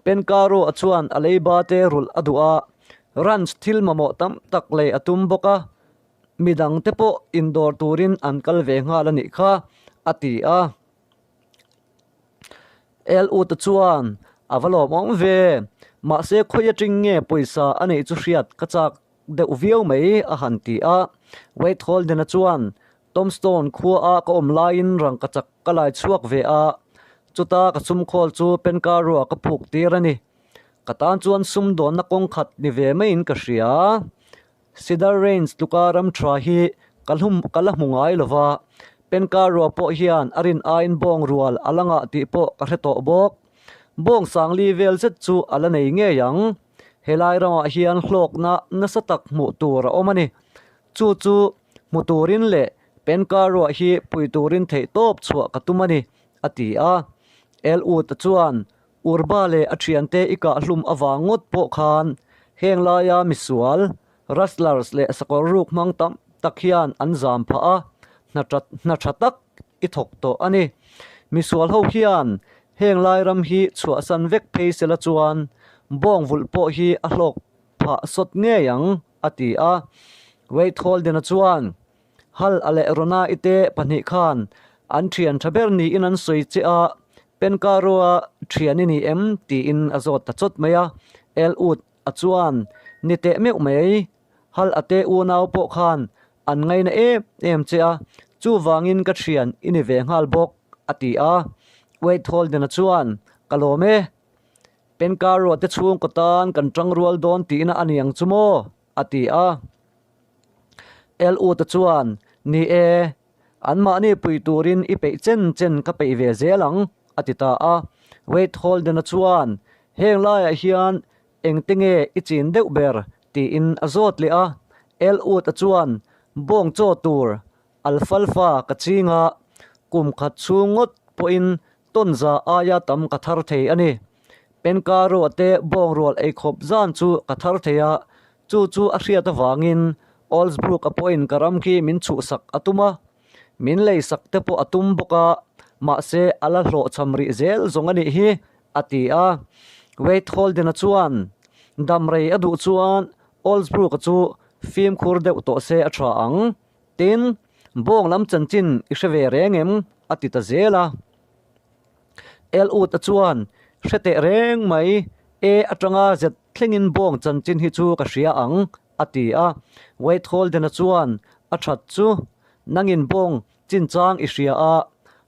Pencarrow-a chuan a leiba te rulh a duh a, ranch thil mamawh tam tak lei a tum bawk a, midang te pawh indawr turin an kal ve nghal a nih kha, a ti a. Elwood-a chuan a va lawmawm ve, mahse khawi atang nge pawisa a neih chu hriat ka chak deuh viau mai a han ti a. Wade Holden-a chuan Tombstone khuaa ka awm laiin rangkachak ka lai chhuak ve a, chuta ka sumkhawl chu Pencarrow-a ka phuk tir a ni. Ka tan chuan sumdawnna kawng khat ni ve maiin ka hria. Cedar Range tluka ram tha hi ka hlum ka la hmu ngai lo va, Pencarrow pawh hian a rin aiin bawng rual a la ngah tih pawh ka hre tawh bawk. Bawng sangli vel zet chu a la nei ngei ang. Helai ramah hian hlawkna nasa tak hmuh tur a awm a ni. Chu chu hmu turin leh Penka ruah hi pui turin theihtawp chhuah ka tum a ni, a ti a. Elwood-a chuan Urba leh a thiante i kah hlum avang ngawt pawh khan heng laia misual, rustlers leh sakawr ruk hmang tam tak hian an zam phah a, hna hna tha tak i thawk tawh a ni. Misual ho hian heng lai ram hi chhuahsan vek phei sela chuan bawng vulh pawh hi a hlawk phah sawt ngei ang, a ti a. Wade Holden-a chuan, Hal a leh Rona i te pahnih khan an thian tha ber niin an sawi che a, Pencarrow-a thian i ni em? tiin a zawt ta chawt mai a. Elwood a chuan, Ni teh meuh mai, Hal a te unau pawh khan an ngaina em em che a, chuvangin ka thian i ni ve nghal bawk, a ti a. Wade Holden-a chuan, Ka lawm e. Pencarrow te chhungkaw tan kan tangrual dawn tihna a ni ang chu maw? a ti a. Elwood-a chuan, Ni e, anmahni pui turin i peih chen chen ka peih ve zel ang, a ti ta a. Wade Holden-a chuan, Heng laiah hian Engte nge i chin deuh ber? tiin a zawt leh a. Elwood-a chuan, Bawng chaw tur, alfalfa ka ching a, kum khat chhung ngawt pawhin tawn za aia tam ka thar thei a ni. Pencarrow-a te bawng rual eikhawp zan chu ka thar thei a, chu chu a hriat avangin Olsbrook-a pawhin ka ram khi min chhuhsak a tum a, min leisak te pawh a tum bawk a, mahse a la hlawhchham rih zel zawng a nih hi. a ti a. Wade Holden-a chuan damrei a duh chuan Olsbrook-a chu fimkhur deuh tawh se a tha ang. Tin, bawng lam chanchin i hre ve reng em? a ti ta zel a. Elwood-a chuan hre teh reng mai, A atanga Z thlengin bawng chanchin hi chu ka hria ang, a ti a. Wade Holden-a chuan, A that chu, nangin bawng chinchang i hria a,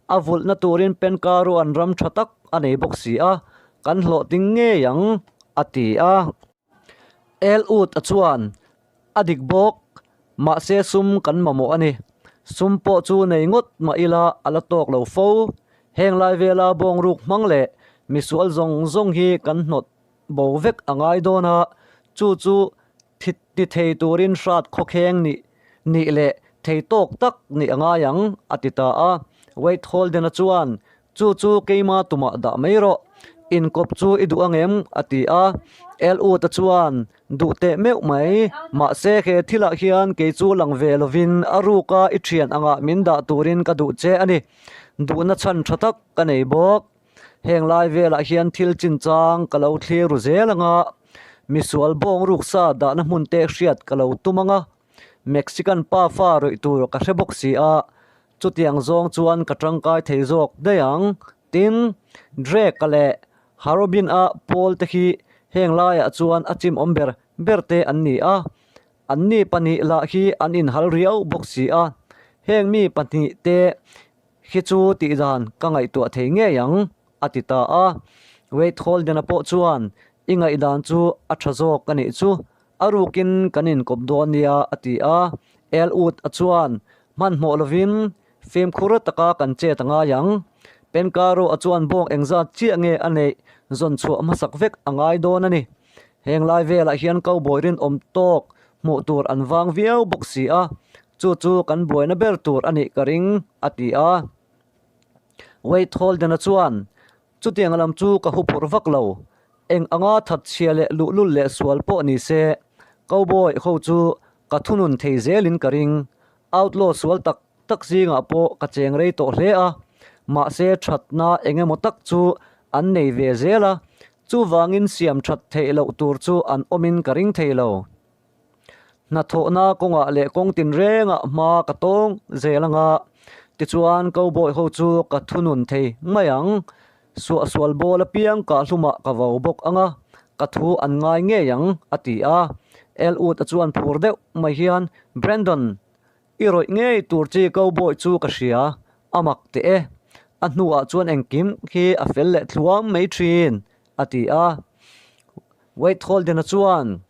a vulhna turin Penkaru an ram tha tak a nei bawk si a, kan hlawhtling ngei ang, a ti a. Elwood-a chuan, A dik bawk, mahse sum kan mamawh a ni. Sum pawh chu nei ngawt mah ila a la tawk lo fo. Heng lai vela bawngruk hmang leh misual zawng zawng hi kan hnawt bo vek a ngai dawn a, chu chu ti thei turin hrat khawkheng nih nih leh thei tawk tak nih a ngai ang, a ti ta a. Wade Holden-a chuan, Chu chu keima tumah dah mai rawh, inkawp chu i duh ang em? a ti a. Elwood-a chuan, Duh teh meuh mai, mahse he thilah hian kei chu lang ve lovin a ruka i thian angah min dah turin ka duh che a ni. Duhna chhan tha tak ka nei bawk. Heng lai velah hian thil chinchang ka lo thlir ru zel ang a, misual bawng ruksa dahna hmun te hriat ka lo tum ang a, Mexican pa fa rawih tur ka hre bawk si a, chutiang zawng chuan ka tangkai thei zawk daih ang. Tin, Drake-a leh Harobin-a pawl te khi heng laiah chuan a chimawm ber ber te an ni a, anni pahnih lah hi an inhal riau bawk si a, heng mi pahnih te Khi chu tih dan ka ngaihtuah thei ngei ang, a ti ta a. Wade Holden-a pawh chuan, I ngaihdan chu a tha zawk a nih chu, a rukin kan inkawp dawn nia, a ti a. Elwood-a chuan, Hmanhmawh lovin fimkhur taka kan chet a ngai ang. Penkaro-a chuan bawng engzat chiah nge a neih zawn chhuah hmasak vek a ngai dawn a ni. Heng lai velah hian cowboy rinawm tawk hmuh tur an vang viau bawk si a, Chu chu kan buaina ber tur a nih ka ring, a ti a. Wade Holden-a chuan, Chutiang lam chu ka huphurh vak lo. Eng anga thatchhia leh luhlul leh sual pawh ni se, cowboy ho chu ka thunun thei zelin ka ring. Outlaw sual tak tak zingah pawh ka cheng rei tawh hle a, mahse thatna eng emaw tak chu an nei ve zel a, chuvangin siam that theih loh tur chu an awmin ka ring thei lo. Hnathawhna kawngah leh kawng tinrengah hma ka tawng zel ang a, tichuan cowboy ho chu ka thunun thei mai ang. Suahsual bawl apiang kahhlumah ka vo bawk ang a, ka thu an ngai ngei ang, a ti a. Elwood-a chuan phur deuh mai hian, Brandon, i rawih ngei tur chi cowboy chu ka hria, a mak teh e. A hnuah chuan engkim khi a fel leh thluam mai thin, a ti a. Wade Holden-a chuan,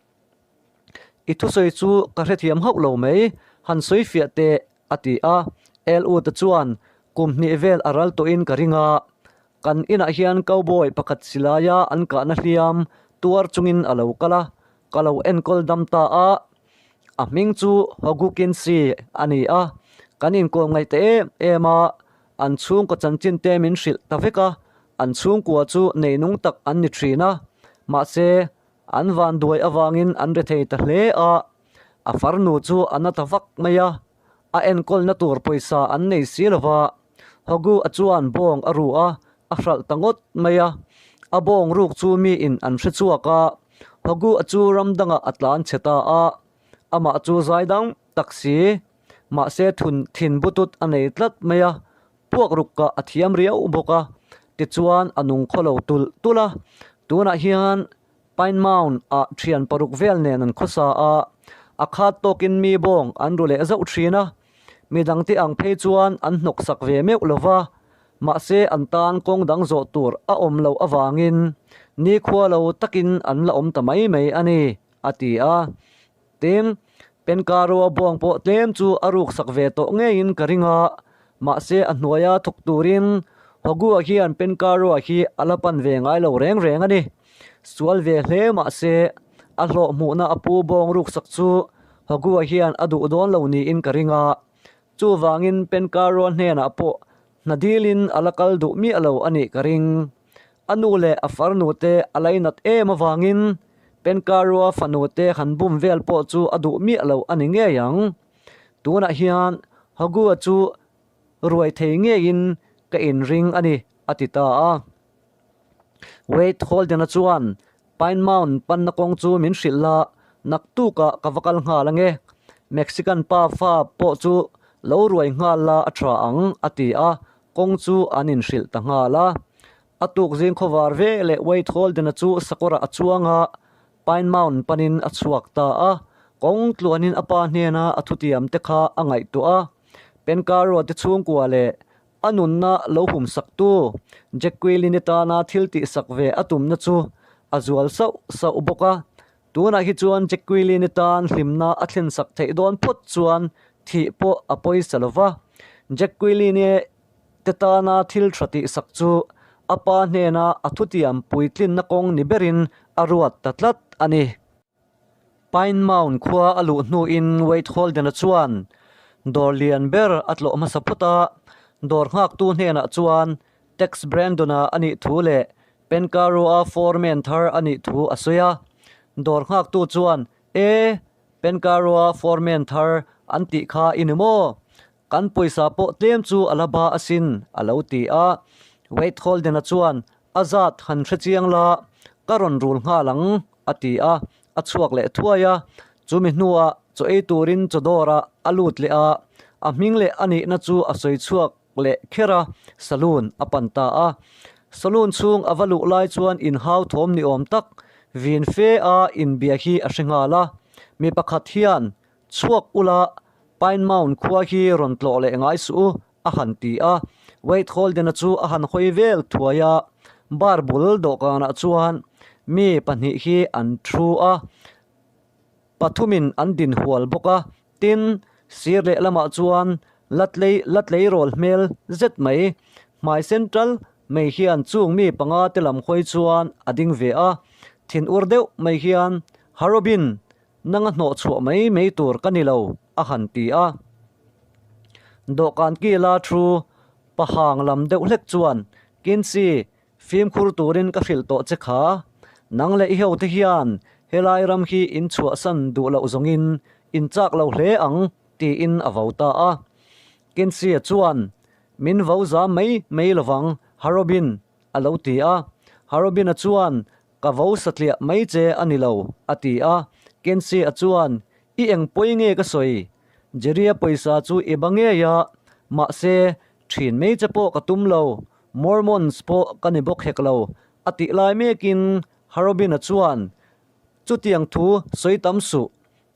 I thusawi chu ka hrethiam hauh lo mai, han sawi fiah teh, a ti a. Elwood-a chuan kum hnih vel a ral tawhin ka ring a, kan inah hian cowboy pakhat silaia an kahna hliam tuar chungin a lo kal a, ka lo enkawl dam ta a. A hming chu Hogukinsi a ni a, kan inkawm ngaih ta em em a, an chhungkaw chanchin te min hrilh ta vek a, an chhungkua chu neinung tak an ni thin a, mahse, An van duai avangin an ri thei ta hle a, a farnu chu a na ta vak mai a, a enkawlna tur pawisa an nei si lo va, Hogu a chuan bawng a ru a, a hralh ta ngawt mai a, a bawng ruk chu miin an hre chhuak a, Hogu a chu ram dangah a tlan chhe ta a, amah chu zai dang tak si, mahse thun thin butut a nei tlat mai a, Puak ruk kah a thiam riau bawk a, tichuan a nung khaw lo tulh tulh a. Tunah hian Pine Mound ah thian paruk vel nen an khawsa a, a khat tawkin mi bawng an ru leh zauh thin a. Midangte ang phei chuan an hnawk sak ve meuh lo va, mahse an tan kawng dang zawh tur a awm loh avangin nikhua lo takin an la awm ta mai mai a ni, a ti a. Tin, Penkarua buang pawh tlem chu a ruk sak ve tawh ngeiin ka ring a, mahse a hnuaia thawk turin Hogua hian Penkarua hi a la pan ve ngai lo reng reng a ni. Sual ve hle mahse a hlawh hmuhna a pu bawng ruk sak chu Hogua hian a duh dawn lo niin ka ring a, chuvangin Penkarua hnenah pawh hna dilin a la kal duh miah lo a nih ka ring. A nu leh a farnu te a lainat em avangin Penkarua fanu te han bum vel pawh chu a duh miah lo a ni ngei ang. Tunah hian Hagua chu ruai thei ngeiin ka inring a ni, a ti ta a. Wade Holden-a chuan Pine Mound panna kawng chu min hrilh la, naktukah ka va kal nghal ange. Mexican pa fa pawh chu lo ruai nghal la a tha ang, a ti a, kawng chu an inhrilh ta nghal a. A tuk zing khawvar ve leh Wade Holden-a chu sakawrah a chuang a. Pine Mound panin a chhuak ta a. Kawng tluanin a pa hnena a thutiam te kha a ngaihtuah a. Pencarrow te chhungkua leh a nunna lo humsaktu Jacqueline-i tana thil tihsak ve a tumna chu a zual sauh sauh bawk a. Tunah hi chuan Jacqueline-i tan hlimna a thlensak theih dawn phawt chuan thih pawh a pawisa lo va. Jacqueline-i te tana thil tha tihsak chu a pa hnena a thutiam puitlinna kawng ni berin a ruat ta tlat a ni. Pine Mound khua a luh hnuin Wade Holden-a chuan dawr lian ber a tlawh hmasa phawt a, dawr nghaktu hnenah chuan Tex Brandon-a a nih thu leh Pencarrow-a foreman thar a nih thu a sawi a. Dawr nghaktu chuan, E, Pencarrow-a foreman thar an tih kha i ni maw? Kan pawisa pawh tlem chu a la ba asin, a lo ti a. Wade Holden-a chuan, A zat han hre chiang la, ka rawn rul nghal ang, a ti a, a chhuak leh thuai a. Chumi hnuah chaw ei turin chaw dawrah a lut leh a, a hming leh a nihna chu a sawi chhuak leh kher a, saloon a pan ta a. Saloon chhung a va luh lai chuan inhau thawm ni awm tak vin fe a inbia hi a hre nghal a. Mi pakhat hian Chhuak ula, Pine Mound khua hi rawn tlawh leh ngai suh u, a han ti a. Wade Holden-a chu a han hawi vel thuai a, bar bul dawhkanah chuan mi pahnih hi an thu a, pathumin an din hual bawk a. Tin, sir lehlamah chuan la tlei la tleirawl hmel zet mai, hmai central mai hian chung mi panga te lam hawi chuan a ding ve a. Thin ur deuh mai hian, Harobin, Nanga hnawh chhuah mai mai tur ka ni lo, a han ti a. Dawhkan kila thu pahang lam deuh hlek chuan, Kinsey, fimkhur turin ka hrilh tawh che kha. Nang leh i hote hian helai ram hi in chhuahsan duh loh zawngin in chak lo hle ang, tiin a vo ta a. Kinsey-a chuan, Min vo zam mai mai lovang, Harobin, a lo ti a. Harobin-a chuan, Ka vo satliah mai che a ni lo, a ti a. Kensi-a chuan, I eng pawi nge ka sawi? Jerry-a pawisa chu i ba ngei a, mahse, thin mai che pawh ka tum lo, Mormons pawh ka ni bawk hek lo, a tih lai mekin Harobin-a chuan, Chutiang thu sawi tam suh,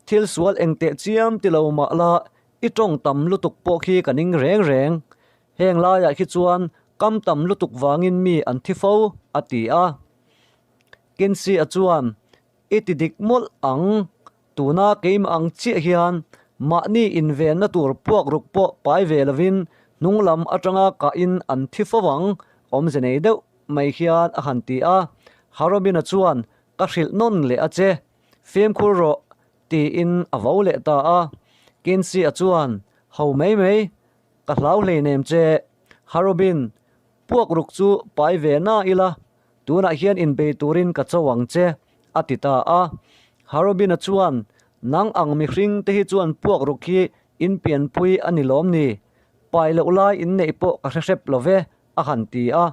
thil sual eng teh chiam ti lo mah la, i tawng tam lutuk pawh khi ka ning reng reng. Heng laiah khi chuan kam tam lutuk vangin mi an thi fo, a ti a. Kinsey-a chuan, I ti dik mawlh ang, tuna keimah ang chiah hian mahni invenna tur puak ruk pawh pai ve lovin hnung lam atanga kahin an thi fo ang, awmze nei deuh mai hian a han ti a. Harobin-a chuan, Ka hrilh nawn leh a che, fimkhur rawh, tiin a vo leh ta a. Kinsey-a chuan, Ho mai mai, Ka hlau hleinem che, Harobin, puak ruk chu pai ve na ila, tunah hian inbei turin ka cho ang che, a ti ta a. Harobin-a chuan, Nang ang mihring te hi chuan puak ruk hi in pianpui a ni lawm ni? Pai loh lai in neih pawh ka hre hrep lo ve, a han ti a.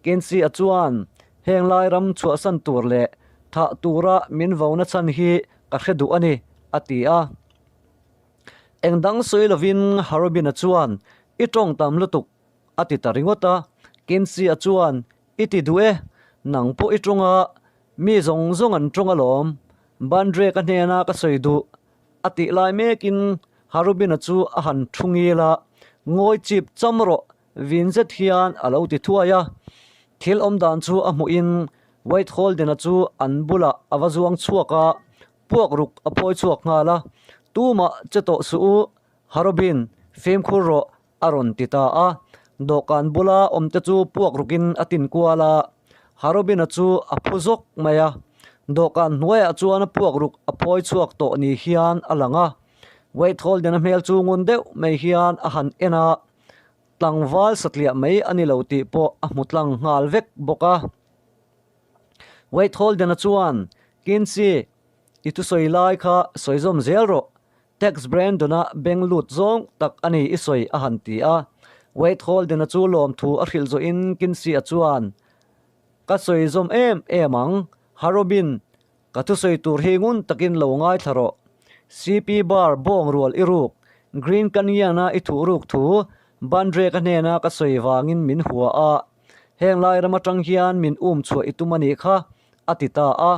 Kensi-a chuan, Heng lai ram chhuahsan tur leh thah tura min vona chhan hi ka hre duh a ni, a ti a. Eng dang sawi lovin Harobin-a chuan, I tawng tam lutuk, a ti ta ringawt a. Kensi-a chuan, I ti duh e, nang pawh i tawng a, mi zawng zawng an tawng alawm, Bandrek-a hnena ka sawi duh, a tih lai mekin Harobin-a chu a han thu ngil a, Ngawi chip cham rawh, vin zet hian a lo ti thuai a. Thil awm dan chu a hmuhin White Holden-a chu an bulah a va zuang chhuak a, Puak ruk a phawi chhuak nghal a, Tumah che tawh suh u, Harobin, fimkhur rawh, a rawn ti ta a. Dawhkan bula awmte chu puak rukin a tin kual a, Harobin-a chu a phu zawk mai a. Dawhkan hnuaiah chuan a puak ruk a phawi chhuak tawh ni hian a lang a. Wade Holden-a hmel chu ngun deuh mai hian a han en a, tlangval satliah mai a ni lo tih pawh a hmu tlang nghal vek bawk a. Wade Holden-a chuan, Kinsey, i thusawi lai kha sawi zawm zel rawh. Tex Brandon-a beng lut zawng tak a ni i sawi a han ti a. Wade Holden-a chu lawmthu a hrilh zawhin Kinsey-a chuan, Ka sawi zawm em em ang, Harobin, ka thusawi tur hi ngun takin lo ngaithla rawh. CP Bar bawng rual i ruk, Green Canyon-a i thuh ruk thu Bandrek-a hnena ka sawi vangin min hua a. Heng lai ram atang hian min um chhuah i tum a nih kha, a ti ta a.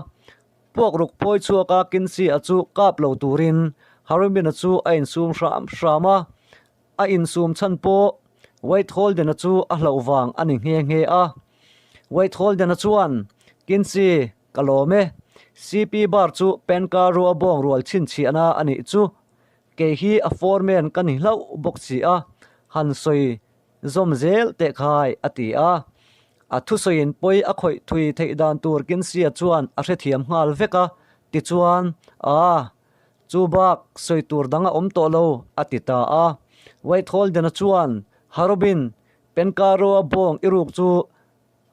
Puakruk phawi chhuaka Kinsey-a chu kap lo turin Harobin-a chu a insum hram hram a. A insum chhan pawh Wade Holden-a chu a hlauh vang a ni nghe nghe a. Wade Holden-a chuan, Kinsey, ka lawm e. CP bar chu Penka rua bawng rual chhinchhiahna a nih chu. Kei hi a foreman ka ni hlauh bawk si a, han sawi zawm zel teh khai, a ti a. A thusawiin pawi a khawih thui theih dan tur Kinsey-a chuan a hrethiam nghal vek a, tichuan, Aa, chu bak sawi tur dang a awm tawh lo, a ti ta a. Wade Holden-a chuan, Harobin, Penkaro-a bawng i ruk chu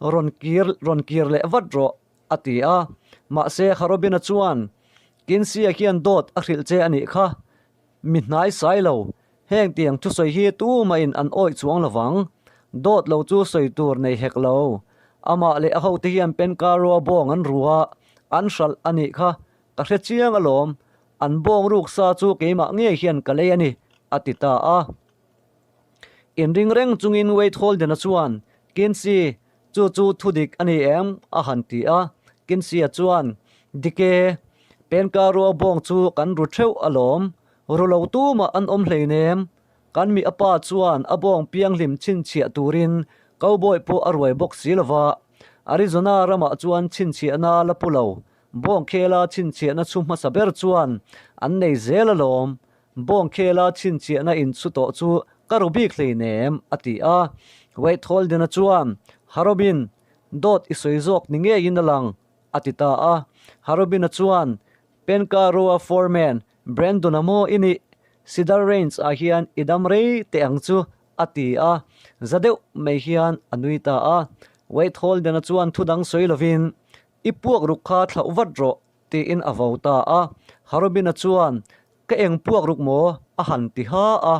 rawn kir rawn kir leh vat rawh, a ti a. Mahse, Harobin-a chuan, Kinsey-a hian dawt a hrilh che a nih kha, Mi hnai sai lo, heng tiang thusawi hi tumahin an awih chuang lo vang. Dawt lo chu sawi tur nei hek lo. Amah leh a hote hian Penkarua bawng an ru a, an hralh a nih kha. Ka hre chiang alawm, an bawng ruk sa chu keimah ngei hian ka lei a ni, a ti ta a. Inring reng chungin Wade Holden-a chuan, Kinsey, chu chu thudik a ni em? a han ti a. Kinsey-a chuan, Dik e, Penkarua bawng chu kan ru theuh alawm. Ru lo tumah an awm hleinem. Kan mi a pa chuan a bawng pianghlim chhinchhiah turin cowboy pawh a ruai bawk si lova. Arizona ramah chuan chhinchhiahna la pu lo. Bawng khela chhinchhiahna chhu hmasa ber chuan an nei zel alawm. Bawng khela chhinchhiahna inchhu tawh chu ka ru bik hleinem, a ti a. Wade Holden-a chuan, Harobin, dawt i sawi zawk ni ngeiin a lang, a ti ta a. Harobin-a chuan, Penka-roa foreman Brandon-a maw i nih? Cedar Range-ah hian i dam rei teh ang chu, a ti a. Za deuh mai hian a nui ta a. Wade Holden-a chuan thu dang sawi lovin, I puak ruk kha thlauh vat rawh, tiin a vo ta a. Harobin-a chuan, Ka eng puak ruk maw? a han ti ha a.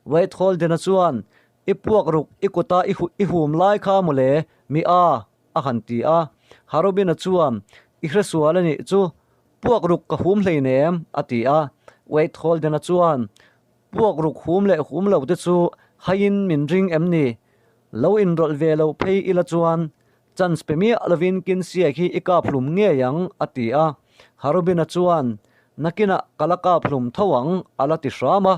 Wade Holden-a chuan, I puak ruk i kuta i hum lai kha mawle, mi a, a han ti a. Harobin-a chuan, I hre sual a nih chu, puak ruk ka hum hleinem, a ti a. Wade Holden-a chuan, Puak ruk hum leh hum lo te chu haiin min ring em ni? Lo inrawlh ve lo phei ila chuan Chance pe miah lovin Kinsia hi i kap hlum ngei ang, a ti a. Harobin-a chuan, Nakinah ka la kap hlum tho ang, a la ti hram a.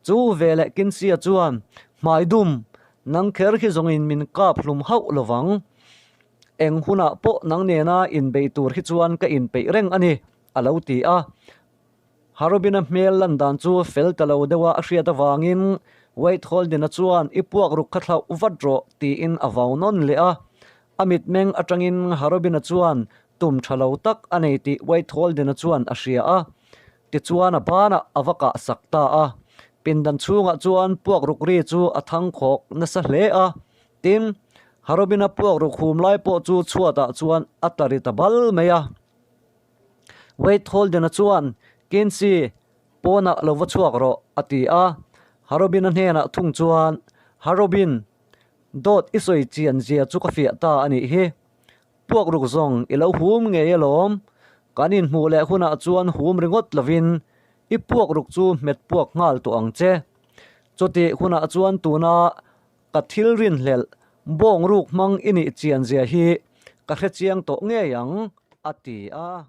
Chu veleh Kinsia chuan, Hmai dum, nang kher hi zawngin min kap hlum hauh lo vang. Eng hunah pawh nang nena inbei tur hi chuan ka inpeih reng a ni, a lo ti a. Harobin-a hmel lan dan chu fel ta lo deuha a hriat avangin Wade Holden-a chuan i puak ruk kha thlauh vat rawh tiin a vau nawn leh a. A mitmeng atangin Harobin-a chuan tum tha lo tak a nei tih Wade Holden-a chuan a hria a. Tichuan a banah a va kah sak ta a. Pindan chhungah chuan puak ruk ri chu a thangkhawk nasa hle a. Tin, Harobin-a puak ruk hum lai pawh chu chhuatah chuan a tla ri ta bal mai a. Wade Holden-a chuan, Kinsey, pawnah lo va chhuak rawh, a ti a. Harobin-a hnenah thung chuan, Harobin, dawt i sawi chian zia chu ka fiah ta a nih hi. Puak ruk zawng i lo hum ngei alawm. Kan inhmuh leh hunah chuan hum ringawt lovin i puak ruk chu hmet puak nghal tawh ang che. Chutih hunah chuan tuna Ka thil rinhlelh bawng ruk hmang i nih chian zia hi ka hre chiang tawh ngei ang, a ti a.